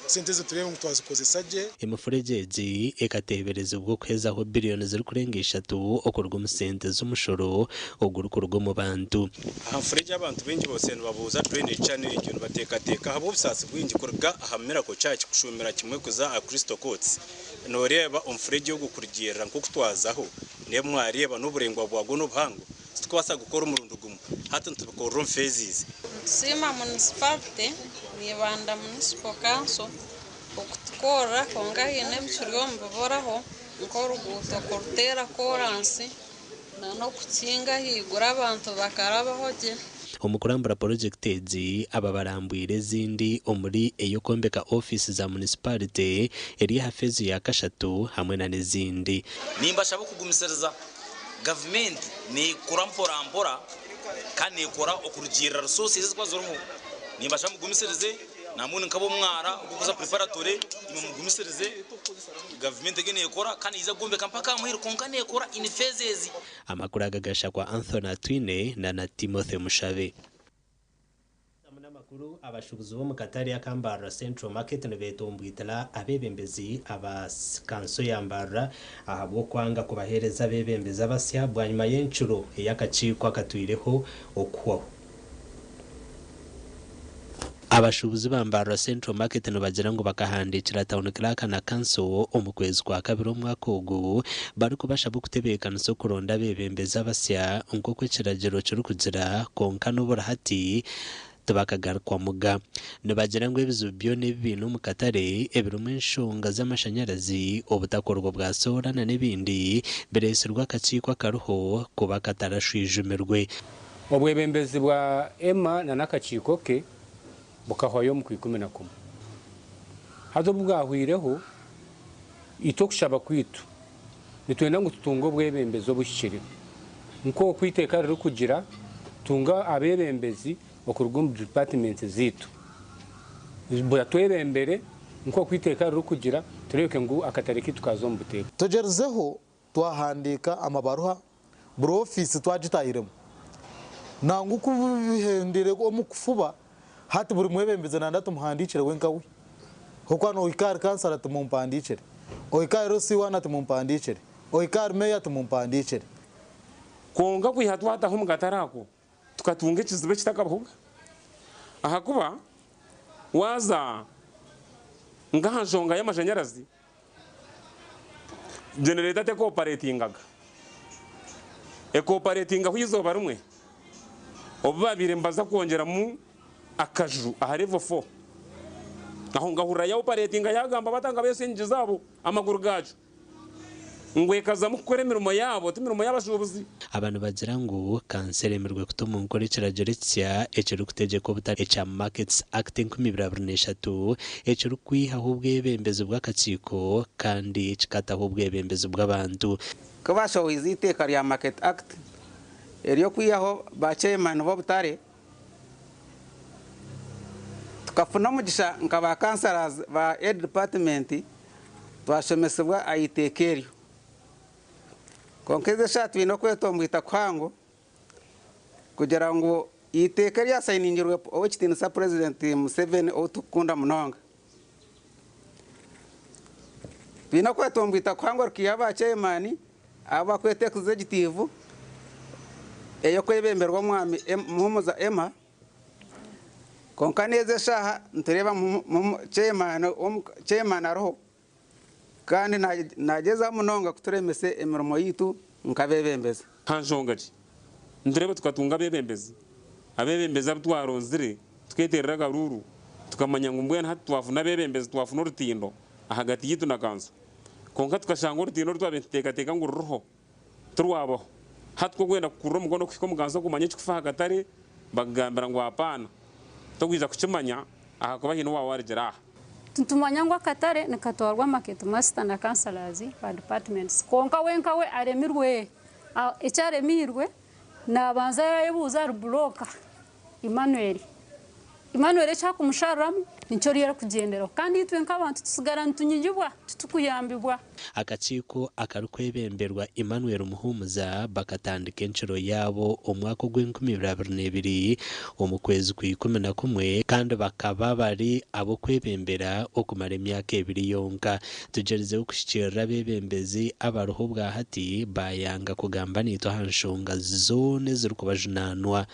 Speaker 2: sente ezo tureebe ngu twazikozesa gye.
Speaker 1: Emifuregye egi ekateeberezibwa okuhezaho biriyoni zirikurenga ishatu okuruga omu sente z'omushoro ogurikuruga omu bantu.
Speaker 4: Aha mufuregye abantu baingi bose nibabuuza drainage channel egyo nibateekateeka ahabw'obusaasi bwingi kuruga aha Miracle Church kushuumira kimwe kuza aha Crystal Courts noreeba omufuregye ogu kurugiirira nk'oku twazaho n'ebi mwareeba n'oburaingwa bwagwo n'obuhango titukubaasa gukora omurundi gumwe hati nitubikorera omu phases.
Speaker 5: Nitusiima munisiparite na Ibanda Municipal Council okutukorera kwonka haine ebikiri omu biburaho nk'oruguuto kuruteera koransi n'okukinga ahaiguru abantu bakarabaho gye.
Speaker 1: Omu kurambura purojekiti egi, aba barambwire ezindi omuri ey'okwombeka ofiisi za munisiparite eri aha feezi ya kashatu hamwe na n'ezindi.
Speaker 6: Nimbashaba okugumisiriza. Gavumenti neekora mpora mpora kandi neekora okurugiirira resources ezirikuba ziriho. Nimbashaba mugumisirize nambwenu nk'ab'omwara ogurikuza preparatory imwe mugumisirize gavumenti eriyo neekora kandi neija kugwombeka mpaka aha muheru kwonka neekora in phases.
Speaker 1: Amakuru aga gashakwa Anthony Atwine na na Timothy Mushabe. Amakuru, Abashuubuzi b'omu katare aka Mbarara Central Market nibeetombwitira abeebembezi aba kanso ya Mbarara ahabw'okwanga kubaheereza abeebembezi abasya bwanyima y'encuro ey'akakiiko akatwireho okuhwaho. Abashuubuzi ba Mbarara Central Market nibagira ngu bakahandiikira Town Clerk na Kanso omu kwezi kwa kabiri omwaka ogu barikubashaba okutebeekanisa okuronda abeebembezi abasya nk'oku ekiragiro kirikugira kwonka n'oburi hati tibakagarukwamuga. Nibagira ngu ebizibu byona ebi baine omu katare ebirimu enshonga z'amashanyarazi, obutakorwa bwa soora na n'ebindi bireetsirwe akakiiko akariho kuba katarashwijumirwe.
Speaker 10: Obwebembezi bwa Emma na n'akakiiko ke bukahwayo omu Kwikumi-na-kumwe. Haza obu bwahwaireho, itwe okushaba kwaitu nitwenda ngu tutunge obwebembezi obuhikire. Nk'oku eiteeka ririkugira, tunga abeebembezi okuruga omu dipatimenti zaitu batwebembere nk'oku eiteeka ririkugira tureebeke ngu akatare kaitu kaaza omu buteeka.
Speaker 14: Tugyerizeho twahandiika amabaruha buri ofiisi twagitahiremu. Nangwa ku bihendire omu kufuba, hati buri mwebembezi nanda tumuhandiikire we nka we. Hokuba nohika ahari kansara ati mumpandiikire, ohika ahari LC1 ati mumpandiikire, ohika ahari meeya ati mumpandiikire.
Speaker 19: Kwonka kwiha twataho omu katare ako, tukatunga ekizibu ekitakabahoga. Ahakuba waaza nk'aha nshonga y'amashanyarazi, Genereeta tekoopareetingaga. Ekoopareetingaho eizooba rimwe obu baabaire nibaza kwongyeramu akaju aha level four. Aho nkahurira yaopareetinga yaagamba bata ngu abeesi enyigi zaabo amaguru gaakyo ngu ekazamu kukora emirimo yaabo ti mirimo y'abashuubuzi.
Speaker 1: Aba nibagira ngu kanso eremirwe kuta omu nkora ekiragiro ekisya ekirikutegyeka obutare ekya Markets Act 2023 ekirikwihaho obwebembezi bw'akakiiko kandi kikataho obwebembezi bw'abantu.
Speaker 20: Ku baashohoize eiteeka rya Market Act ery'okwihaho ba chairman b'obutare, tukafuna omugisha nka ba councillors ba Ed department twashomesibwa aha iteeka eryo. Kwonka ezi eshaaha twine okwetombwita kuhango kugira ngu eiteeka eryasayiningirwe Ow'ekitiinisa Purezidenti Museveni ou turikukunda munonga. Twine okwetombwita kuhango rikaiha ba ceyamaani abu barikweta egizegitiivu ey'okwebemberwa Omwami Muhumuza Emma. Kwonka n'ezi eshaaha nitureeba ceyamaani ariho. Kandi nagyezaho munonga kuturemesa emirimo yitu nk'abebembezi.
Speaker 19: Ha nshonga ki? Nitureeba tukatunga abeebembezi, abeebembezi abu twaronzire tukeeterera akaruuru tukamanya ngu mbwenu hati twafuna abeebembezi twafuna orutindo ahagati yaitu na kanso. Kwonka tukashanga orutindo oru twabaire nituteekateeka ngu ruriho tirwabaho. Hati ku orikwenda kukurura omukono kuhika omu kanso kumanya ekirikufa aha katare bakugambira ngu apaana torikwija kukimanya ahakuba haine owaawe arugire aha.
Speaker 3: Nitumanya ngu akatare nikatwarwa market master na councillors ba departments kwonka we nkawe aremirwe. Eki aremirwe nabanza yayebuuza ahari broker Emmanuel. Emmanuel eki akumushariramu nikyo oriyo arikugyenderaho kandi itwe nk'abantu tusigara nitunyigibwa titukuyambibwa.
Speaker 1: Akakiiko akarikwebemberwa Emmanuel Muhumuza bakatandika encuro yaabo omwaka ogw'enkumi ibiri 22 omu kwezi kwa 11 kandi bakaba bari ab'okwebembera okumara emyaka ebiri yonka. Tugyerizeho kuhikiirira abeebembezi abariho obwahati baayanga kugamba naitwe aha nshonga zoona ezirikubajunaanwa.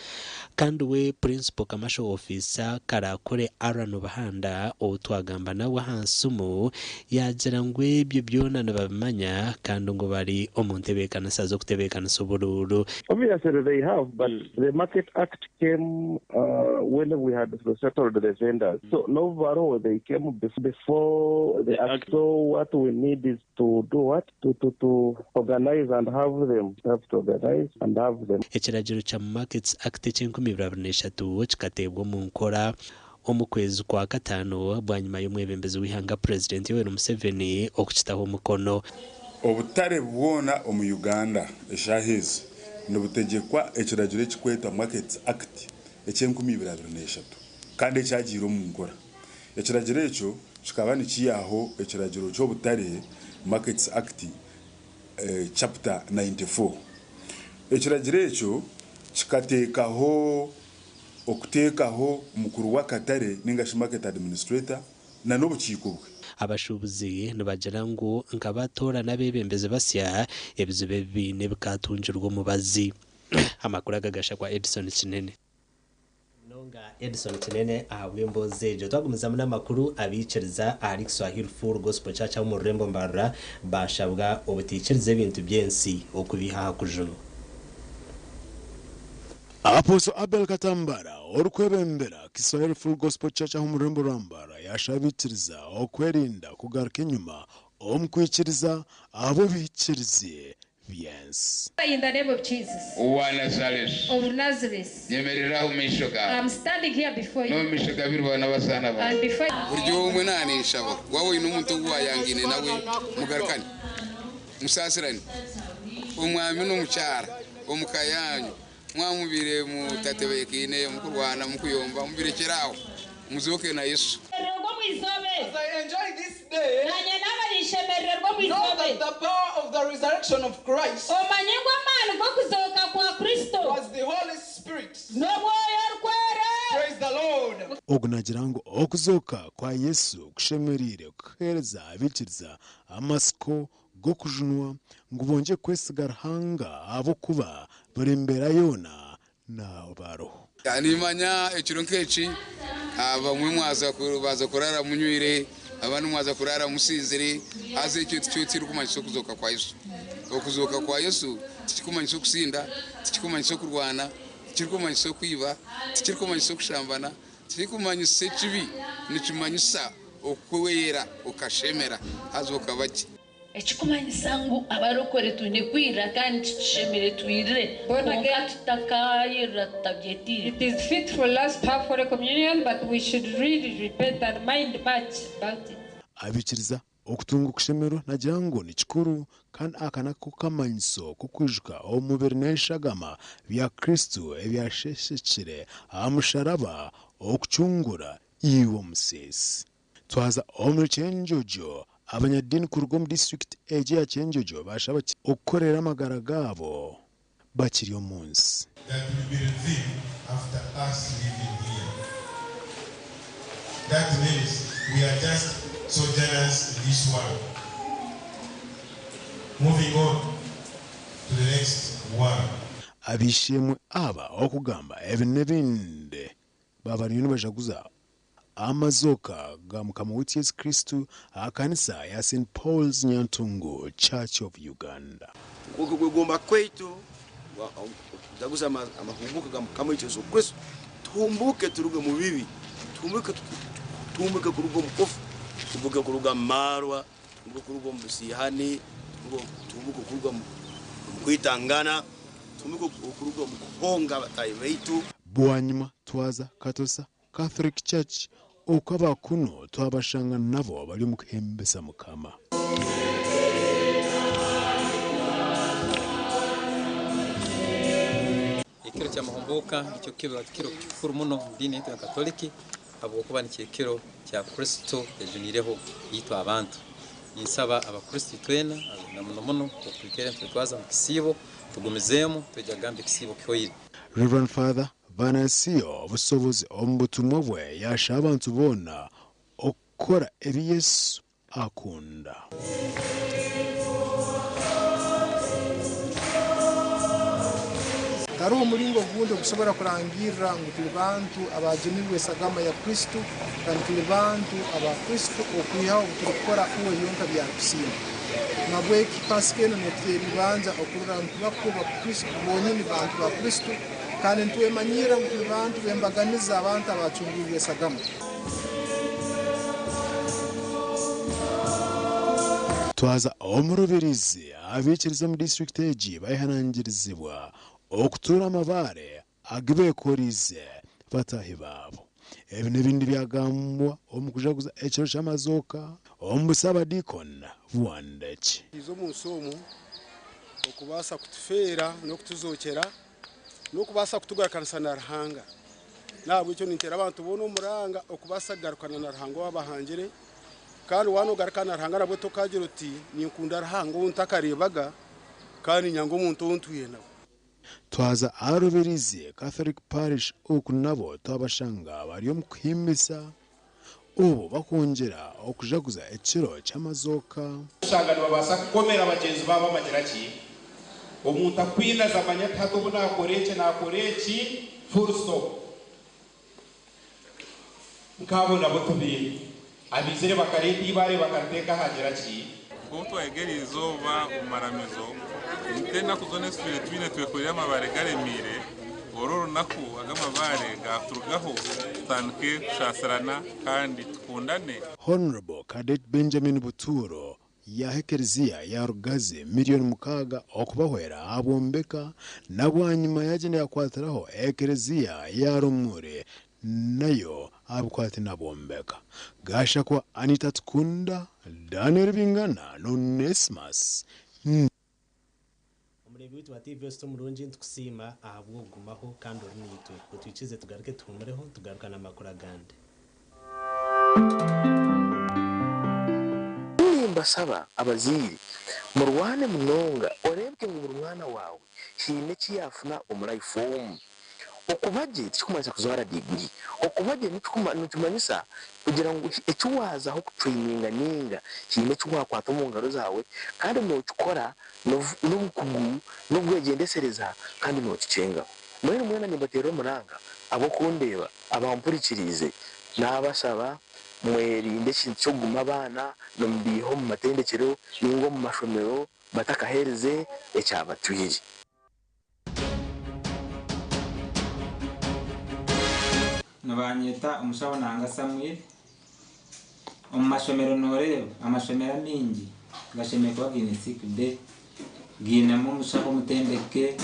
Speaker 1: Kandi we Principal Commercial Officer Karakore Aaron Buhanda ou twagamba nawe aha nsimu yaagira ngu ebyo byona nibabimanya kandi ngu bari omu ntebeekanisa z'okutebeekanisa oburuuru.
Speaker 7: Obviously they have but the market act came when we had settled the vendors so n'obu bariho they came before the act so what we need is to do what to to to organize and have them have to organize and have them.
Speaker 1: Ekiragiro kya Markets Act eky'enkumi ibiri 23 kikateebwa omu nkora omu kwezi kwa kataano bwanyima y'omwebembezi w'eihanga Purezidenti Yoweri Museveni okukitaho omukono.
Speaker 9: Obutare bwona omu Uganda eshaaha ezi nibutegyekwa ekiragiro ekirikwetwa Markets Act eky'enkumi ibiri 23 kandi ekyagiire omu nkora. Ekiragiro ekyo kikaba nikiihaho ekiragiro ky'obutare, Markets Act, Chapter 94. Ekiragiro ekyo kikateekaho okuteekaho mukuru w'akatare ninga shi market administrator na n'obukiiko bwe.
Speaker 1: Abashuubuzi nibagira ngu nka batoorana abeebembezi basya, ebizibu ebi baine bikaatungirwa omubazi. Amakuru aga gashakwa Edson Kinene. Munonga Edson Kinene ahabw'emboozi egyo. Twagumizamu n'amakuru, abaikiriza ahari Kiswahili Full Gospel Church ab'omu rurembo Mbarara baashabwa obutaikiriza ebintu by'ensi okubiiha aha kujunwa.
Speaker 11: Apostle Abel Katambara orikwebembera Kiswahili Full Gospel Church aha omu rurembo rwa Mbarara yaashaba abaikiriza okwerinda kugaruka enyima omu kwikiriza ahabw'ebihikirizi by'ensi.
Speaker 12: In the name of Jesus
Speaker 21: Owa Nazaresi.
Speaker 12: of Nazareth,
Speaker 21: Nyemerera aha omu maisho gaawe.
Speaker 12: I'm standing here before
Speaker 21: N'omu
Speaker 12: you
Speaker 21: maisho g'abirwana n'abazaana baawe.
Speaker 12: and before
Speaker 21: Buri omwe naaninshaba, waaba oine omuntu ou waayangaine nawe, mugarukane, musaasirane. Omwami n'omukyara omu ka yaanyu, mwaba mubaire mutatebeekaine, mukurwana, mukuyomba, mubirekyere aho, muzooke na Yesu.
Speaker 22: As I enjoy this day,
Speaker 23: Nanye naaba ninshemerererwa omu
Speaker 22: know
Speaker 23: izooba
Speaker 22: that
Speaker 23: eri.
Speaker 22: the power of the resurrection of Christ
Speaker 23: Omanye ngu amaani g'okuzooka kwa Kristo
Speaker 22: was the Holy Spirit.
Speaker 23: n'Omwoyo Orikwera.
Speaker 22: Praise the Lord.
Speaker 11: Ogu naagira ngu okuzooka kwa Yesu kushemereire kuheereza abaikiriza amatsiko g'okujunwa ngu bongye kwesiga Ruhanga ahabw'okuba buri mbeera yoona nabaruho.
Speaker 21: Nimanya ekiro nk'eki abamwe mwaza baza kurara munywire, abandi mwaza kurara musinzire, haza ekyo tikyo kirikumanyisa okuzooka kwa Yesu. Okuzooka kwa Yesu tikirikumanyisa okusinda, tikirikumanyisa okurwana, tikirikumanyisa okwiba, tikirikumanyisa okushambana, tikirikumanyisa ekibi, nikimanyisa okwera okashemera haza okaba gye.
Speaker 24: Ekikumanyisa ngu abarokore twine kwirira kandi kitushemire twirire kwonka tutakayirira tutabyetiire.
Speaker 12: It is fit for us to have Holy Communion, but we should really repent and mind much about it.
Speaker 11: Abaikiriza okutunga okushemererwa nagira ngu ni kikuru kandi aka nako kamanyiso k'okwijuka omubiri n'eshagama bya Kristo ebyasheshekire aha musharaba okucungura iwe omusiisi. Twaza omuri Kyenjojo, abanyadiini kuruga omu disiturikiti egi eya Kyenjojo baashaba okukorera amagara gaabo bakiri omu nsi.
Speaker 25: That will be revealed after us leaving here. That means we are just sojourners in this world. Moving on to the next world.
Speaker 11: Ab'eishe-emwe aba okugamba ebi n'ebindi baaba bariyo nibajaguza. Amazooka ga Mukama waitu Yesu Kristo aha kanisa ya St Paul's Nyantungu Church of Uganda.
Speaker 8: Nk'oku okwegomba kwaitu okujaguza amahumbuuka ga Mukama waitu Yesu Kristo, tuhumbuuke turuge omu bibi, tuhumbuuke kuruga omu kufa, tuhumbuuke kuruga omu maarwa, tuhumbuuke kuruga omu busiihani, tuhumbuuke kuruga omu kwitangana, tuhumbuuke kuruga omu kuhonga bataahi baitu.
Speaker 11: Bwanyima twaza Katosa Catholic Church oku aba kunu twabashanga nabo bari omu kuhembesa Mukama.
Speaker 13: Ekiro ky'amahumbuuka nikyo kiro kikuru muno omu diini yaitu ya Katoliki habwokuba nikyo ekiro kya Kristo yajuniireho itwe abantu. Ninsaba Abakristo itwena na muno muno nk'oku twikaire nitwetwaza omu kisiibo tugumizeemu twija kugamba ekisiibo kihoire.
Speaker 11: Rev. Father Venancio Busobozi omu butumwa bwe yaashaba abantu boona okukora ebi Yesu akunda.
Speaker 15: Taroho omulingo ogundi ogusobora kurangirra ngu tuli bantu abaajunirwe esagama ya Kristo kandi tuli bantu aba Kristo okwihaho obu turukukora uwe byonka ebyarukusiima. Nahabweki Pasika enu netuteera ibanja okurora ngu tuba bonyini bantu ba Kristo kandi nitwemanyirra ngu tuli bantu b'embaganiza, abantu abaacungwirwe esagama.
Speaker 11: Twaza omu Rubirizi, abaikiriza omu disiturikiti egi bayehanangirizibwa okutuura amabaare agu beekoriize bataahi baabo. Ebi n'ebindi byagambwa omu kujaguza ekiro ky'amazooka omu Busaabadiikoni bwa Ndaki.
Speaker 16: Twija omu nsi omu okubaasa kutufeera n'okutuzookyera n'okubaasa kutugarukanisa na Ruhanga. N'ahabw'ekyo ninteera abantu boona omuranga okubaasa kugarukana na Ruhanga owabahangire, kandi waaba nogarukana na Ruhanga nabwo tokaagira oti, Ninkunda Ruhanga ou ntakareebaga, kandi niinyanga omuntu ou ntwire nawe.
Speaker 11: Twaza aha Rubirizi Catholic Parish oku nabo twabashanga bari omu kuhimbisa obu bakwongyera okujaguza ekiro ky'amazooka.
Speaker 17: Oshanga nibabaasa kukomera bagyenzi baabo amagira ki? Omuntu akwinaza amanye ati hati obu naakora eki, naakora eki, full stop. Nk'abo nabo tubaine. Abaizire bakareeta eibaare bakariteeka aha gira ki?
Speaker 18: Nk'oku twayega eri izooba omu maramizo, nka enaku zoona ezi tubire twine twekorire amabaare garemiire, oru orunaku ago amabaare gaturugaho tutandike kushaasirana kandi tukundane.
Speaker 11: Honourable Cadet Benjamin Buturo yaaha ekereziya ya Rugazi miriyoni mukaaga okubahwera ahabwombeka na bwanyima yaagyenda yaakwatiraho ekereziya ya Rumuri nayo abikwate nabwombeka. Gashakwa Anita Tukunda, Daniel Bingana na Onesmus.
Speaker 1: Omureebi waitu wa TV Osita omurungi nitukusiima ahabw'okugumaho kandi ori naitwe. Otwikize tugaruke tuhumureho tugaruka n'amakuru agandi.
Speaker 26: Nimbasaba abazaire murwane munonga oreebeke ngu buri mwana waawe haine eki yaafuna omu life omu. Okuba gye tikikumanyisa kujwara diguri. Okuba gye nikimanyisa kugira ngu eki waazaho kutureyininga ninga haine eki waakwata omu ngaro zaawe kandi nookikora n'obukugu, n'obwegyendesereza kandi nookikyengaho. Mbwenu mwena nimbateerera omuranga ab'okundeeba, abampurikiriize, naabashaba mwerinde ekintu ky'okuguma abaana nimubaiha omu matendekyero ninga omu mashomero batakaheerize ekyabatwire.
Speaker 27: Nibanyeta omushaho Nanga Samuel. Omu mashomero noreeba amashomero amaingi gashemereire kuba gaine sick bay, gainemu omushaho omutendeke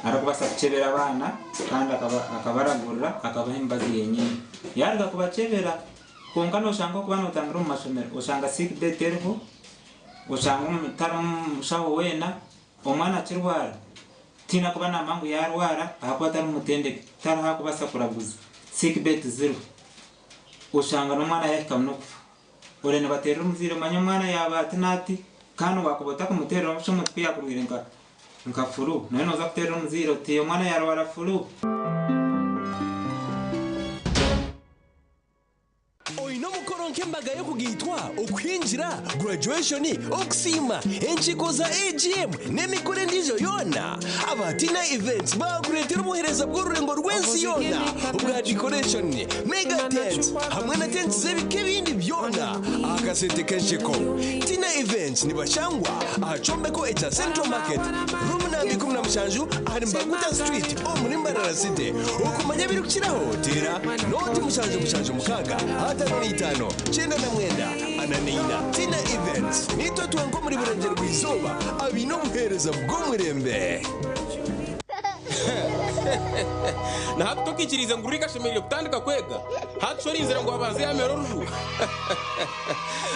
Speaker 27: arikubaasa kukyebera abaana kandi akabaragurira akabaha emibazi yenyini. Yaruga kubakyebera kwonka noshanga okuba notambura omu mashomero oshanga sick bay teriho, oshanga tarimu mushaho weena, omwana akirwara Tihaine kuba naamanya ngu yaarwara ahakuba tari mutendeke, tariho arikubaasa kuraguza. Sick bay tiziriho. Oshanga n'omwana yaahika n'okufa. Ore nibateerera omuzaire omanye omwana yaaba ati n'ati kandi waakuba otakumuteerera busha omuntu ku yaakurwaire nka nka flu nooba nooza kuteerera omuzaire oti omwana yaarwara flu.
Speaker 28: Oine omukoro nk'embaga y'okugaitwa?
Speaker 2: Okujunwa, okuhingira, graduation, okusiima, enkiiko za AGM n'emikoro endiijo yoona. Aba Tina Events baakureetera obuheereza bw'orurengo rw'ensi yoona obwa decoration, mega tents hamwe na tents z'ebika ebindi byona aha kasente k'ensheko. Tina Events nibashangwa aha kyombeko ekya Central Market, room namba 17 ahari Mbaguta Street omuri Mbarara City. Okumanya ebirikukiraho teera nooti 776 55 99 44. Tina Events niitwe twenka omuri Burengyerwa Izooba abaine obuheereza bw'omurembe.
Speaker 19: Na hati tokiikiriize ngu Rick ashemereire kutandika kwega? Hati shi orinzire ngu abanze yaamera oruju?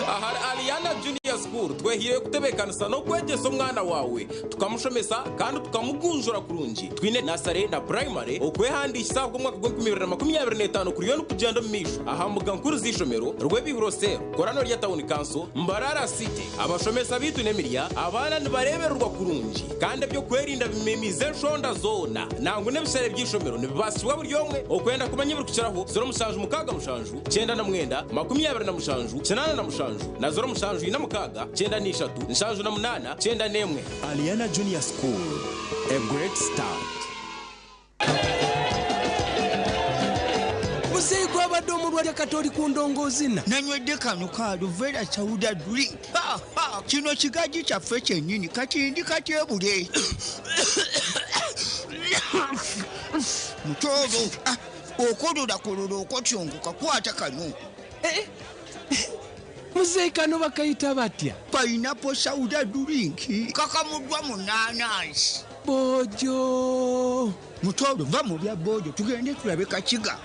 Speaker 19: Ahari Aliana Junior School twehaireyo kutebeekanisa n'okwegyesa omwana waawe, tukamushomesa kandi tukamugunjura kurungi. Twine nasare na purayimare. Okwehandiikisa ahabw'omwaka gw'enkumi ibiri na makumyabiri n'etaano kuriyo nikugyenda omu maisho aha mbuga nkuru z'eishomero Rwebihuro Cell, Korano rya Town Council, Mbarara City. Abashomesa baitu n'emirya, abaana nibareebererwa kurungi kandi eby'okwerinda bimemiize enshonda zoona. Nangwa n'ebishare by'eishomero nibibaasibwa buri omwe. Okwenda kumanya ebirikukiraho, 0767 99 27 87 na 0746 93 78 91.
Speaker 4: Aliana Junior School, a great start.
Speaker 5: Muzeeyi gwabadde omulwadde kati oli ku ndongoozina.
Speaker 6: Nanywedde kano ka aloe vera soda drink. Ha, ha, kino kigaji kyaffe kyennyini kati ndi katyebule mutoolo. Ah, okolola kolola okotyongoka kwata kano.
Speaker 5: Muzeeyi kano bakayita batya?
Speaker 6: Pineapple soda drink kakamuddwa mu naanansi.
Speaker 5: Bojo.
Speaker 6: Mutoolo, va mu bya bojo tugende tulabe Kakiga.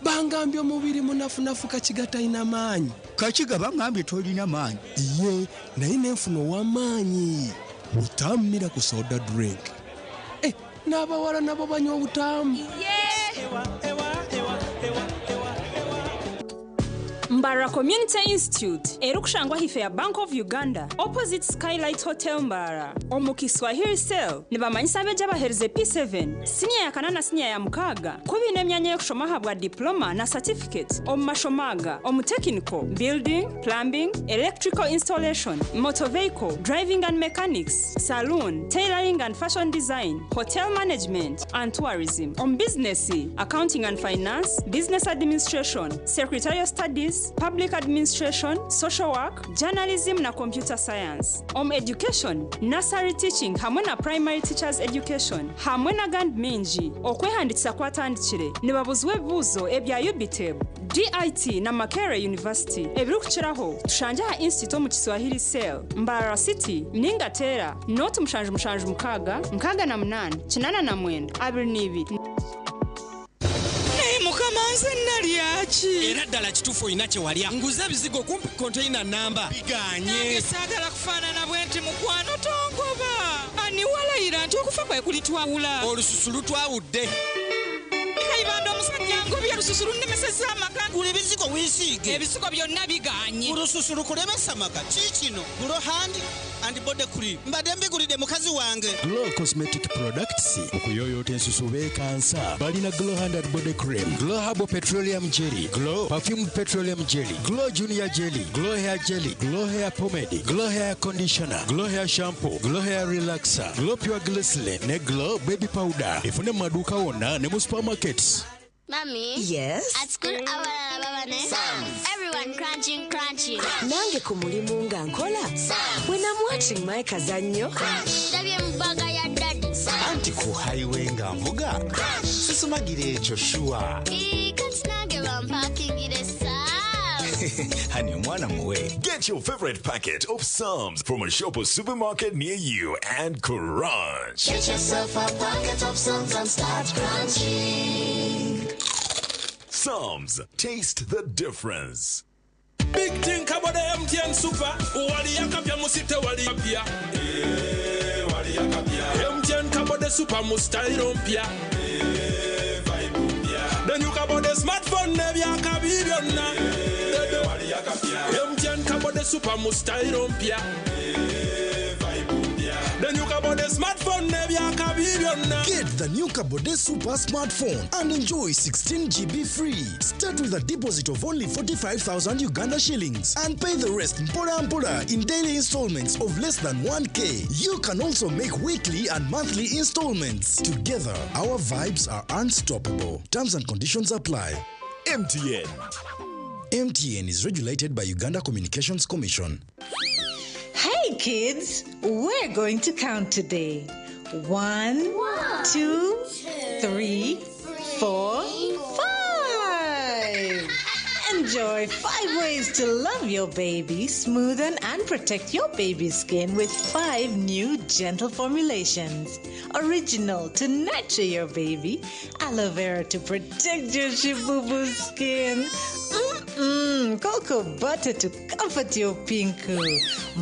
Speaker 5: Bangambye omubiri munafunafu, Kakiga talina maanyi.
Speaker 6: Kakiga bangambye tolina maanyi.
Speaker 5: Ye naye nenfuna ow'amaanyi Butamu Miracle Soda Drink. Eh, n'abawala nabo banywa obutamu.
Speaker 10: Mbarara Community Institute erikushangwa hife ya Bank of Uganda, opposite Skylight Hotel Mbarara, omu Kiswahili Cell, nibamanyisa abeegi abaheerize P7, siniya ya kana na siniya ya mukaaga ku biine emyanya y'okushoma ahabwa diploma na certificate omu mashomo aga: omu technical, building, plumbing, electrical installation, motor vehicle driving and mechanics, saloon, tailoring and fashion design, hotel management and tourism; omu business, accounting and finance, business administration, secretarial studies, public administration, social work, journalism na computer science; omu education, nursery teaching hamwe na primary teachers education, hamwe n'agandi mingi. Okwehandikisa kwatandikire. Nibabuzwa ebibuuzo ebya UBTEB, DIT na Makerere University. Ebirikukiraho tushangye aha institute omu Kiswahili Cell, Mbarara City, ninga teera 0776 68 89 22.
Speaker 14: Naye Mukama, nze nalyaki?
Speaker 20: Era ddala kituufu olina kye walya. Nguze ebizigo kumpi konteyina namba biganye.
Speaker 14: Nange saagala kufaanana bwe nti. Mukwano, tongoba. Ani walayira nti okufa kwe kulitwawula?
Speaker 20: Olususu lutwawudde.
Speaker 14: Kayibanda, omusajja ngobye, olususu lunnemesezza amaka.
Speaker 28: Gula ebizigo weesiige.
Speaker 14: Ebizigo byonna biganye.
Speaker 28: Olususu lukulemesa maka. Kiikino Glow Hand and Body Cream, mbadde mbigulidde mukazi wange.
Speaker 4: Glow Cosmetic Products okuyoyoota ensusu beekansa. Balina Glow Hand and Body Cream, Glow Herbal Petroleum Jelly, Glow Perfumed Petroleum Jelly, Glow Junior Jelly, Glow Hair Jelly, Glow Hair Pomade, Glow Hair Conditioner, Glow Hair Shampoo, Glow Hair Relaxer, Glow Pure Glycerin ne Glow Baby Powder. Efune mu maduuka wonna ne mu supermarkets.
Speaker 29: Mommy.
Speaker 30: Yes?
Speaker 29: At school, abalala baba ne Everyone crunching, crunching.
Speaker 30: Nange ku mulimu nga nkola. When I'm watching my kazannyo.
Speaker 29: Ndabye mu bag ya daddy.
Speaker 31: Anti ku highway nga nvuga sisumagira ekyo sure.
Speaker 29: Ii, kati nange bampakingire Sam's.
Speaker 31: Hani omwana muwe.
Speaker 32: Get your favorite packet of Psalms from a shop or supermarket near you and crunch.
Speaker 33: Get yourself a packet of Psalms and start crunching.
Speaker 32: Psalms. Taste the difference.
Speaker 34: Big think about the MTN Super. Wali yakapya musite wali yapya. Wali yakapya. MTN kabode super mu style mpya. Vibe mpya. Then you kabode smartphone nebyakabi byonna. Wali yakapya. MTN kabode super mu style mpya. Vibe mpya. Then you kabode smartphone nebyakabi byonna.
Speaker 35: Get
Speaker 3: the new Kabode Super smartphone and enjoy 16 GB free. Start with a deposit of only 45,000 Uganda shillings and pay the rest mpora mpora in daily installments of less than 1K. You can also make weekly and monthly installments. Together, our vibes are unstoppable. Terms and conditions apply.
Speaker 32: MTN.
Speaker 3: MTN is regulated by Uganda Communications Commission.
Speaker 7: Hey kids, we're going to count today. One, two, three, four, five. Enjoy five ways to love your baby, smoothen and protect your baby's skin with five new gentle formulations. Original to nurture your baby, aloe vera to protect your shibubu skin. Mmm, cocoa butter to comfort your pinku,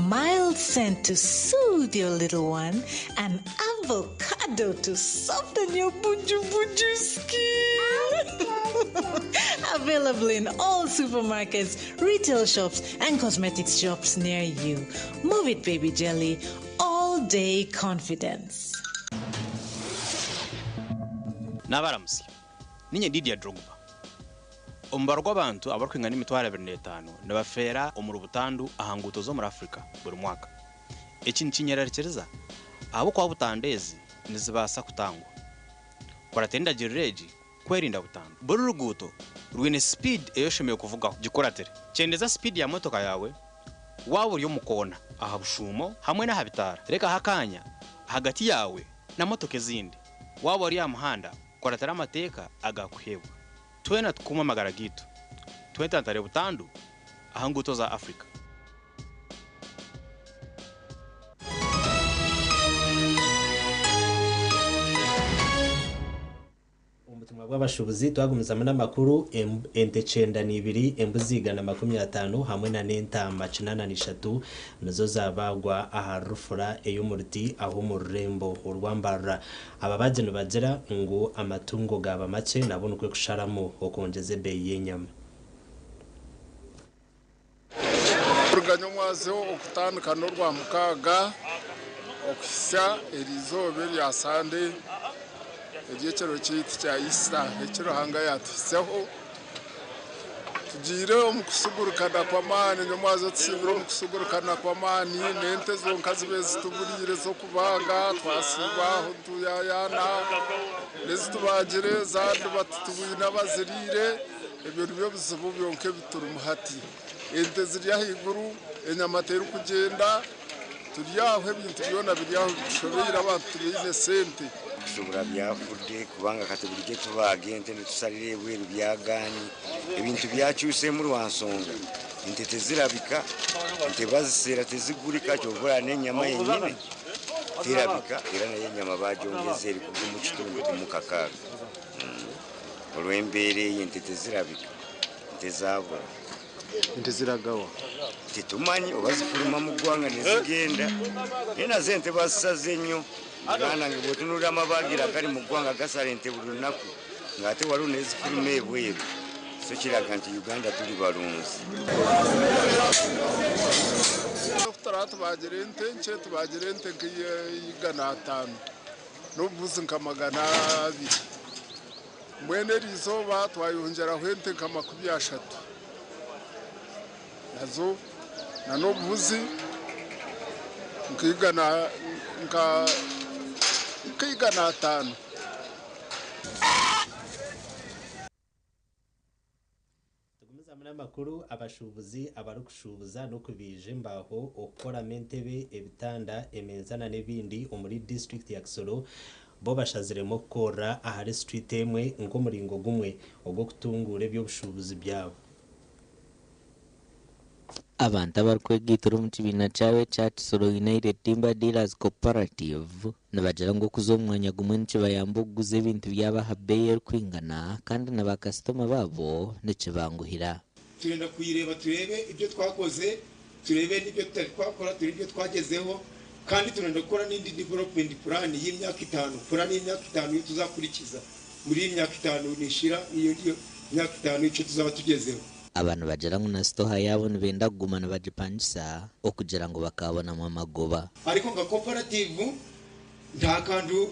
Speaker 7: mild scent to soothe your little one, and avocado to soften your buju buju skin. Available in all supermarkets, retail shops, and cosmetics shops near you. Move it, baby jelly. All day confidence.
Speaker 8: N'abaramusi ninye Didier Drogba. Omubaro gw'abantu abarikwingana 25,000 nibafeera omuri butandu aha nguuto z'omuri Afrika buri mwaka. Eki nikinyerarikiriza ahabw'okuba butandu ezi nizibaasa kutangwa. Kuratira endagiriro egi kwerinda butandu. Buri ruguuto rwine sipiidi ei oshemereire kuvugaho, gikuratire. Kyendeza sipiidi ya motoka yaawe waaba ori omu koona, aha bushuumo hamwe n'aha bitaara. Rekaho akaanya ahagati yaawe na motoka ezindi. Waaba ori aha muhanda, kuratira amateeka agaakuheebwa. Twena tukuume amagara gaitu. Twetantare butandu aha nguuto za Afrika.
Speaker 1: Omu butumwa bw'abashuubuzi twagumizamu n'amakuru, ente 92, embuzi 150 hamwe na n'entaama 83 nizo zabaagwa aha rufura ey'omu ruti aho omu rurembo orwa Mbarara. Ababaagi nibagira ngu amatungo gaaba makye nabo nikwo kusharamu okwongyeza ebeeyi y'enyama.
Speaker 9: Kuruga nyomwazyo okutandika n'orwamukaaga okuhitsya eriizooba erya Sande ery'ekiro kyaitu kya Easter eki Ruhanga yaatuhitsyaho, tugiire omu kusugurukana kw'amaani nyomwazyo tusiibire omu kusugurukana kw'amaani n'ente zonka zibaire zituburiire z'okubaaga twasiiba aho nituyayaana n'ezitubaagire zaandiba titubwine abaziriire ebyo nibyo bizibu byonka ebi turimu hati. Ente ziri ahaiguru, enyama terikugyenda, turi aho ebintu byona biri aho bitushobeire abantu tibaine sente.
Speaker 12: Okushubura byafudde kubanga kati bulijjo tubaaga ente netusalira ebweru byagaanyi. Ebintu byakyuseemu lwa nsonga ente tezirabika, ente baziseera tezigurika kyova olaba n'enyama yennyini terabika era nayo enyama bagyongezza eri ku gumu kitundu gumu kakaaga. Olw'embeera eyo ente tezirabika, ente zaabura.
Speaker 11: Ente ziragawa?
Speaker 12: Tetumanyi oba zifuluma mu ggwanga ne zigenda naye nazo ente bazisaze nnyo. Muganda wange bw'otunuulira amabaagiro agali mu ggwanga gasala ente buli lunaku ng'ate waliwo n'ezifuluma ebweru so kiraga nti Uganda tuli balunzi.
Speaker 9: Oku tubaagira ente nkye tubaagira ente nka 500 n'obubuzi nka 200. Mbwenu eriizooba twayongyeraho ente nka 30 nazo n'obubuzi nka 500.
Speaker 1: Tugumizamu n'amakuru, abashuubuzi abarikushuubuza n'okubaija embaaho okukoramu entebe, ebitanda, emeeza n'ebindi omuri disiturikiti ya Kisoro bo bashaziremu okukorera ahari situriti emwe nk'omuringo gumwe ogw'okutunguura eby'obushuubuzi byabo.
Speaker 13: Abantu abarikwegaitira omu kibiina kyabo ekya Kisoro United Timber Dealers Cooperative nibagira ngu okuza omu mwanya gumwe nikibayamba okuguza ebintu byabo aha beeyi erikwingana kandi na bakasitoma baabo nikibanguhira.
Speaker 15: Turenda kuyireba turebe ibyo twakoze, turebe n'ibyo tutari twakora, turebe ibyo twagezeho kandi turenda gukora n'indi development plan y'imyaka 5, plan y'imyaka 5 yo tuzakurikiza muri iyi myaka 5 nishira, iyo ngiyo myaka 5 icyo tuzaba tugezeho.
Speaker 13: Abantu bagira ngu na sitoha yaabo nibenda kuguma nibagipangisa okugira ngu bakabonamu amagoba.
Speaker 15: Ariko nka koperative nta kantu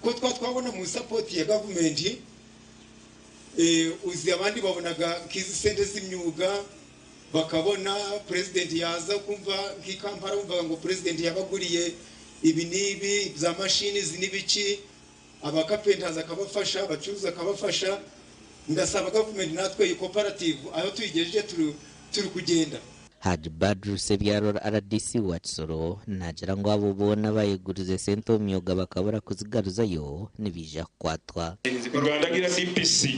Speaker 15: Ko twa twabona mu sapoti ya gavumenti, uzi abandi babonaga nk'izi sente z'imyuga, bakabona purezidenti yaza kumva nk'i Kampala bumvaga ngo purezidenti yabaguriye ibi n'ibi za mashini izi n'ibiki, abakapentazi akabafasha, abacuruzi akabafasha. Ndasaba gavumenti natwe iyi koperative aho tuyigejeje turi kugenda.
Speaker 13: Haji Badru Sebyaro RDC wa Kisoro naagira ngu abo boona abayegurize sente omu myooga bakabura kuzigaruzayo nibaija kukwatwa.
Speaker 2: Nga ndagira DPC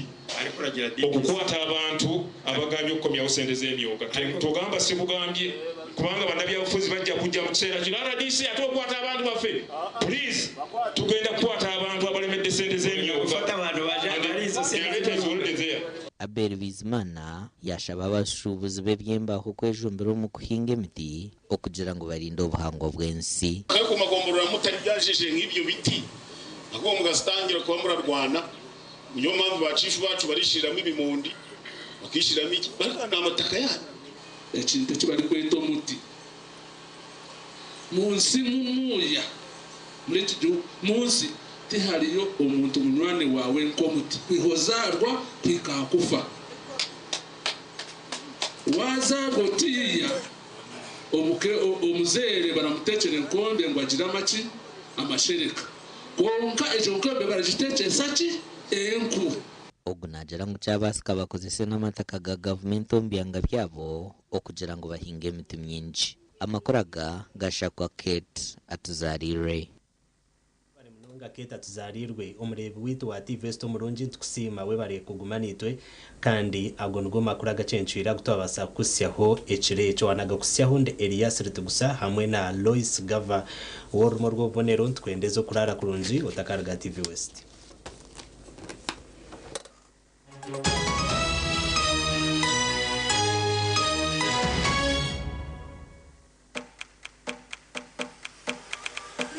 Speaker 2: okukwata abantu abagambye okukomyawo sente z'emyoga. Togamba sikugambye, kubanga bannabyabufuzi bajja kujja mu kiseera kino. RDC ate okwata abantu baffe, please, tugenda kukwata abantu abalemedde sente z'emyoga. And the letter is already there.
Speaker 13: Abel Bizimana yashaba abashuubuzi b'ebyembaho kwejumbira omu kuhinga emiti okugira ngu barinde obuhangwa bw'ensi.
Speaker 5: Ariko magombora mutari byajeje nk'ibyo biti, ahubwo mugatangira kuba murarwana. Niyo mpamvu ba chief bacu barishiriramo ibimondi, bakishiriramo iki, barwana amataka yanyu.
Speaker 34: Ekintu eki barikweta omuti munsi munuya muri iki gihugu munsi tihariyo omuntu munywani wawe nk'omuti kwihozarwa kwikakufa wazarwa otiya omuzeere baramutekera enkombe ngu agire amaki amashereka, kwonka ejo nkombe baragitekyesa ki enku.
Speaker 13: Ogu naagira ngu kyabaasika bakozese n'amataka ga gavumenti omu byanga byabo okugira ngu bahinge emiti mingi. Amakuru aga gashakwa Kate Atuzariire.
Speaker 1: Munonga Kate Atuzariirwe, omureebi waitu wa TV West omurungi, nitukusiima webare kuguma niitwe, kandi ago nigo makuru agacencwire agu twabaasa kukusyaho ekiro ekyo. Wanaga kusyaho ndi Elias Ritugusa hamwe na Lois Gava w'orumo rw'obubonero. Nitukwendeza okurara kurungi otakaruga TV West.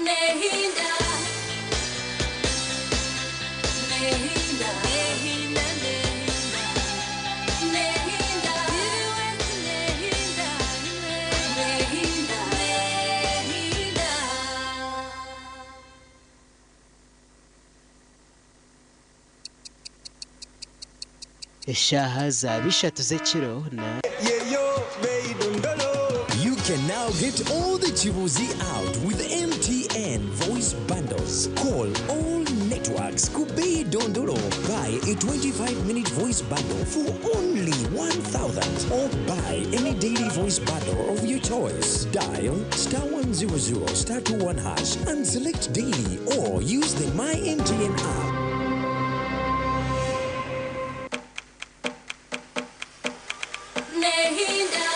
Speaker 6: Nehinda, nehinda, nehinda, nehinda, nehinda, nehinda, nehinda.
Speaker 16: Eshaaha za 3 z'ekiro na
Speaker 3: You can now get all the Chibuzi out with MTN voice bundles. Call all networks. Kubei Dondolo. Buy a 25-minute voice bundle for only 1,000 or buy any daily voice bundle of your choice. Dial star 100 star 21 hash and select daily or use the My MTN app.
Speaker 6: Nehinda,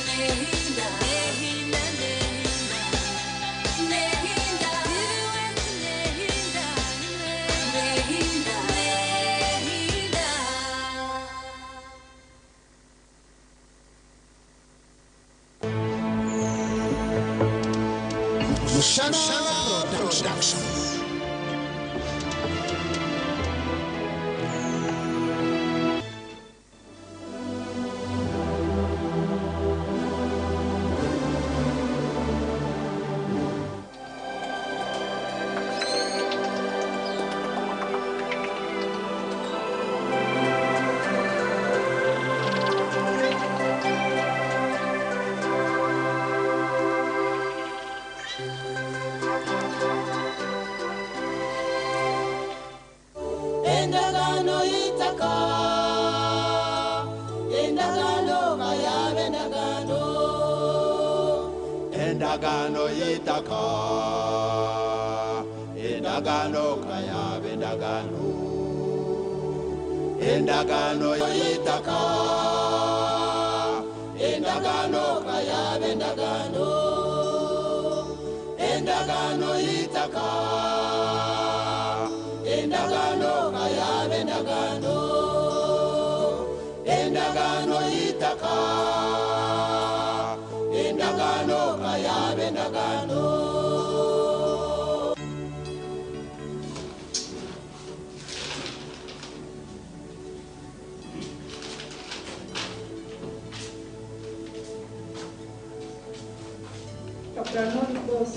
Speaker 6: nehinda, nehinda, nehinda, nehinda, nehinda, nehinda.
Speaker 3: Mushana Production.
Speaker 17: Endagaano y'eitaka, endagaano kayabe endagaano.
Speaker 18: Endagaano y'eitaka, endagaano kayabe endagaano. Endagaano y'eitaka, endagaano kayabe endagaano. Endagaano y'eitaka, endagaano kayabe endagaano. Endagaano y'eitaka, endagaano kayabe endagaano.
Speaker 10: Captain Boss.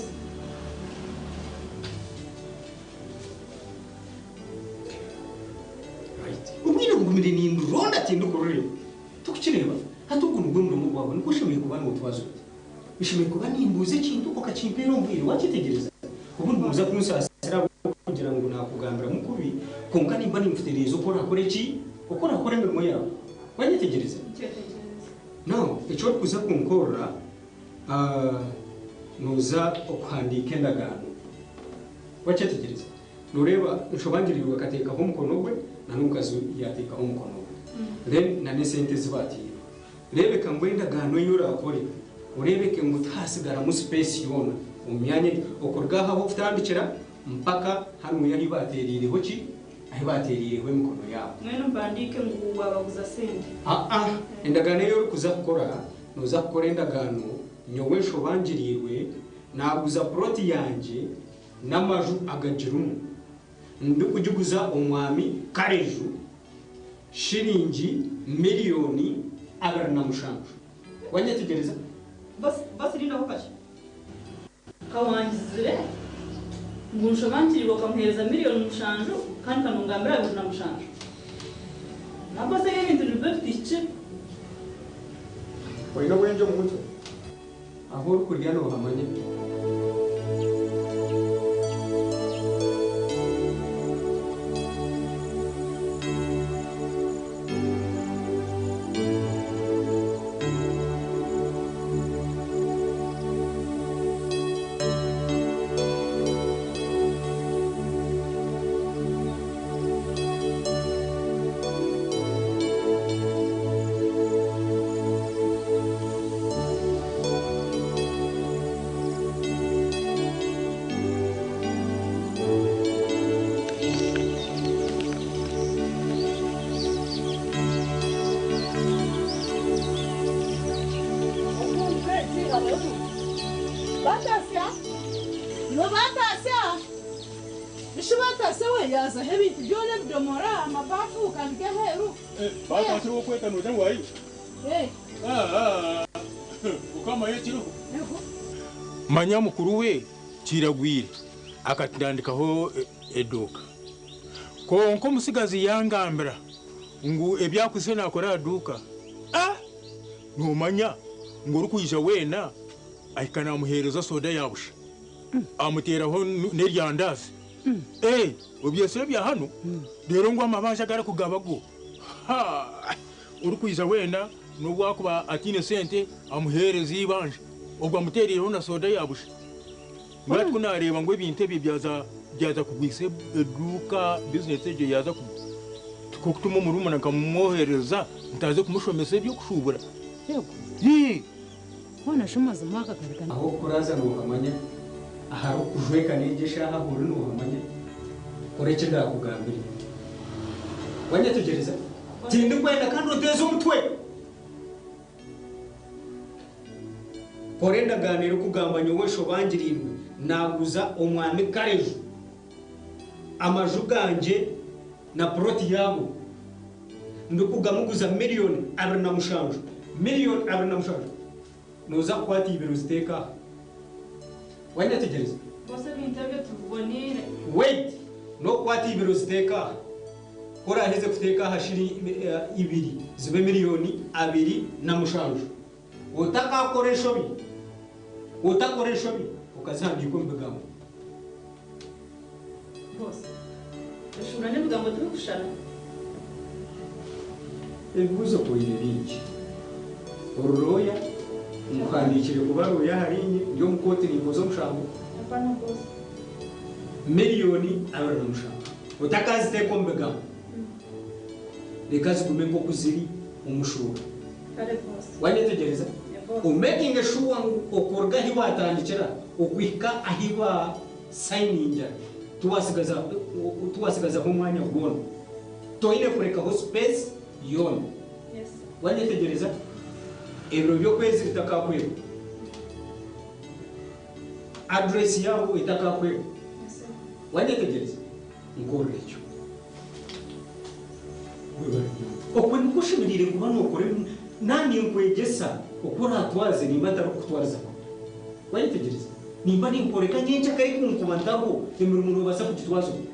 Speaker 4: Ngumire ninduronda tindikurureeba. Tokukireeba? Hati ogu nigwo murimo gwawe, nikwo oshemereire kuba nootwaza oti. Nshemereire kuba nimbuuza ekintu okakimpeera omu bwire. Waakyetegereza? Obundi nooza kunsaasira ahabw'okugira ngu naakugambiramu kubi, kwonka nimba ninkutereeza oku oraakore ki? Oku oraakore emirimo yaawe. Waanyetegyereza? Now, eki orikuza kunkorera, nooza okuhandiika endagaano. Wakyetegyereza? Noreeba Nshobangiriirwe akateekaho omukono gwe na n'omukazi yaateekaho omukono gwe. Then na n'esente ezi baataire. Reebeka ngu endagaano ei oraakore, oreebeke ngu tihaatsigaramu space yoona omu myanya egyo. Okuruga aha ah'okutandikira mpaka hanuya ahu baateereireho ki? Ahu baateereireho emikono yaabo.
Speaker 10: Mbwenu mpandiike ngu waabaguza sente?
Speaker 4: Aa-a. Endagaano ei orikuza kukora, nooza kukora endagaano, nyowe Nshobangiriirwe naaguza puroti yangye n'amaju agagirimu, ndikugiguza omwami Kareju shiringi miriyoni 27. Wanyetegyereza?
Speaker 10: Boss rindaho kakye. Ka wangizire ngu nshobankirirwe okamuheereza 7 million kandi kanongambira 27. Na boss ebi ebintu nibiba bitihikire.
Speaker 4: Oine obwengye omu mutwe? Ahu orikurya noohamanya?
Speaker 14: Batasya no batasya bishi batasya we yazaho ebintu byona ebidomora amabafu kabiga aheeru.
Speaker 2: Batasya okweta noja ngu ayi.
Speaker 14: Eh.
Speaker 2: Ukamayo ekiriho. Manya mukuru we kiragwire akatandikaho eduuka. Konka omusigazi yangambira ngu ebyakuze nakora aha duuka. Ah! Nomanya ngu orikwija weena ahika namuheereza soda ya busha. Amuteeraho n'eryandaazi. Eh, obyetsire ebya hanu? Reero ngu amabanja agarikugaba go. Ha! Orikwija weena n'obu akuba ataine sente amuheereza eibanja. Obwo amuteereireho na soda ya busha. Ngu hati ku naareeba ngu ebintu ebyo byaza byaza kugwisa eduuka bizinesi egyo yaaza kugwa, tikwo kutuma omurumuna nkamumwoherereza nti aze kumushomesa eby'okushuubura.
Speaker 19: Yego.
Speaker 2: Yii!
Speaker 19: Hoona shi mazima aka kari ka.
Speaker 4: Ahu orikuraza noohamanya, aharikukujweka n'egyo eshaaha ahu ori noohamanya, kora eki ndaakugambire. Wanyetegyereza? Tindikwenda kandi oteeze omutwe. Kora endagaano erikugamba nyowe nshobangiriirwe naaguza omwami Kareju amaju gangye na puroti yaago ndikugamuguza 27 million. 27 million. Nooza kukwata ibiri oziteeke aha. Wanyetegyereza?
Speaker 10: Boss ebintu ebyo tubiboniire.
Speaker 4: Wait! N'okukwata ibiri oziteeke aha. Ku oraaheze kuteeka aha shiri ibiri zibe 27 million. Otakaakora enshobi, otakora enshobi okazihandiika omu bigambo.
Speaker 10: Boss, eshuura n'ebigambo tibikushushana.
Speaker 4: Ebibuuzo oine bingi. Ori looya, nkuhandiikire kuba looya ahariinye, ndi omu kooti ninkoza omushango.
Speaker 10: Hapana boss.
Speaker 4: 27 million. Otakaziteeka omu bigambo. Reka zigume nk'oku ziri omu shuura.
Speaker 10: Kare boss.
Speaker 4: Wanyetegyereza?
Speaker 10: Boss.
Speaker 4: Omakinge sure ngu okuruga ahi watandikira okuhika ahi basayiningira tiwasigazaho omwanya gwona. Toine kurekaho space yoona.
Speaker 10: Yes sir.
Speaker 4: Wanyetegyereza? Ebiro by'okwezi bitakakwebwa. Address yaabo etakakwebwa.
Speaker 10: Yes sir.
Speaker 4: Wanyetegyereza? Nkorera ekyo. Okwe nikwo oshemereire kuba nookora nanye nkwegyesa oku oraatwaze nimba ntarikukutwariza kubi. Wanyetegyereza? Nimba ninkworeka nyencakare ku nkuba ntariho emirimo noobaasa kugitwaza ota.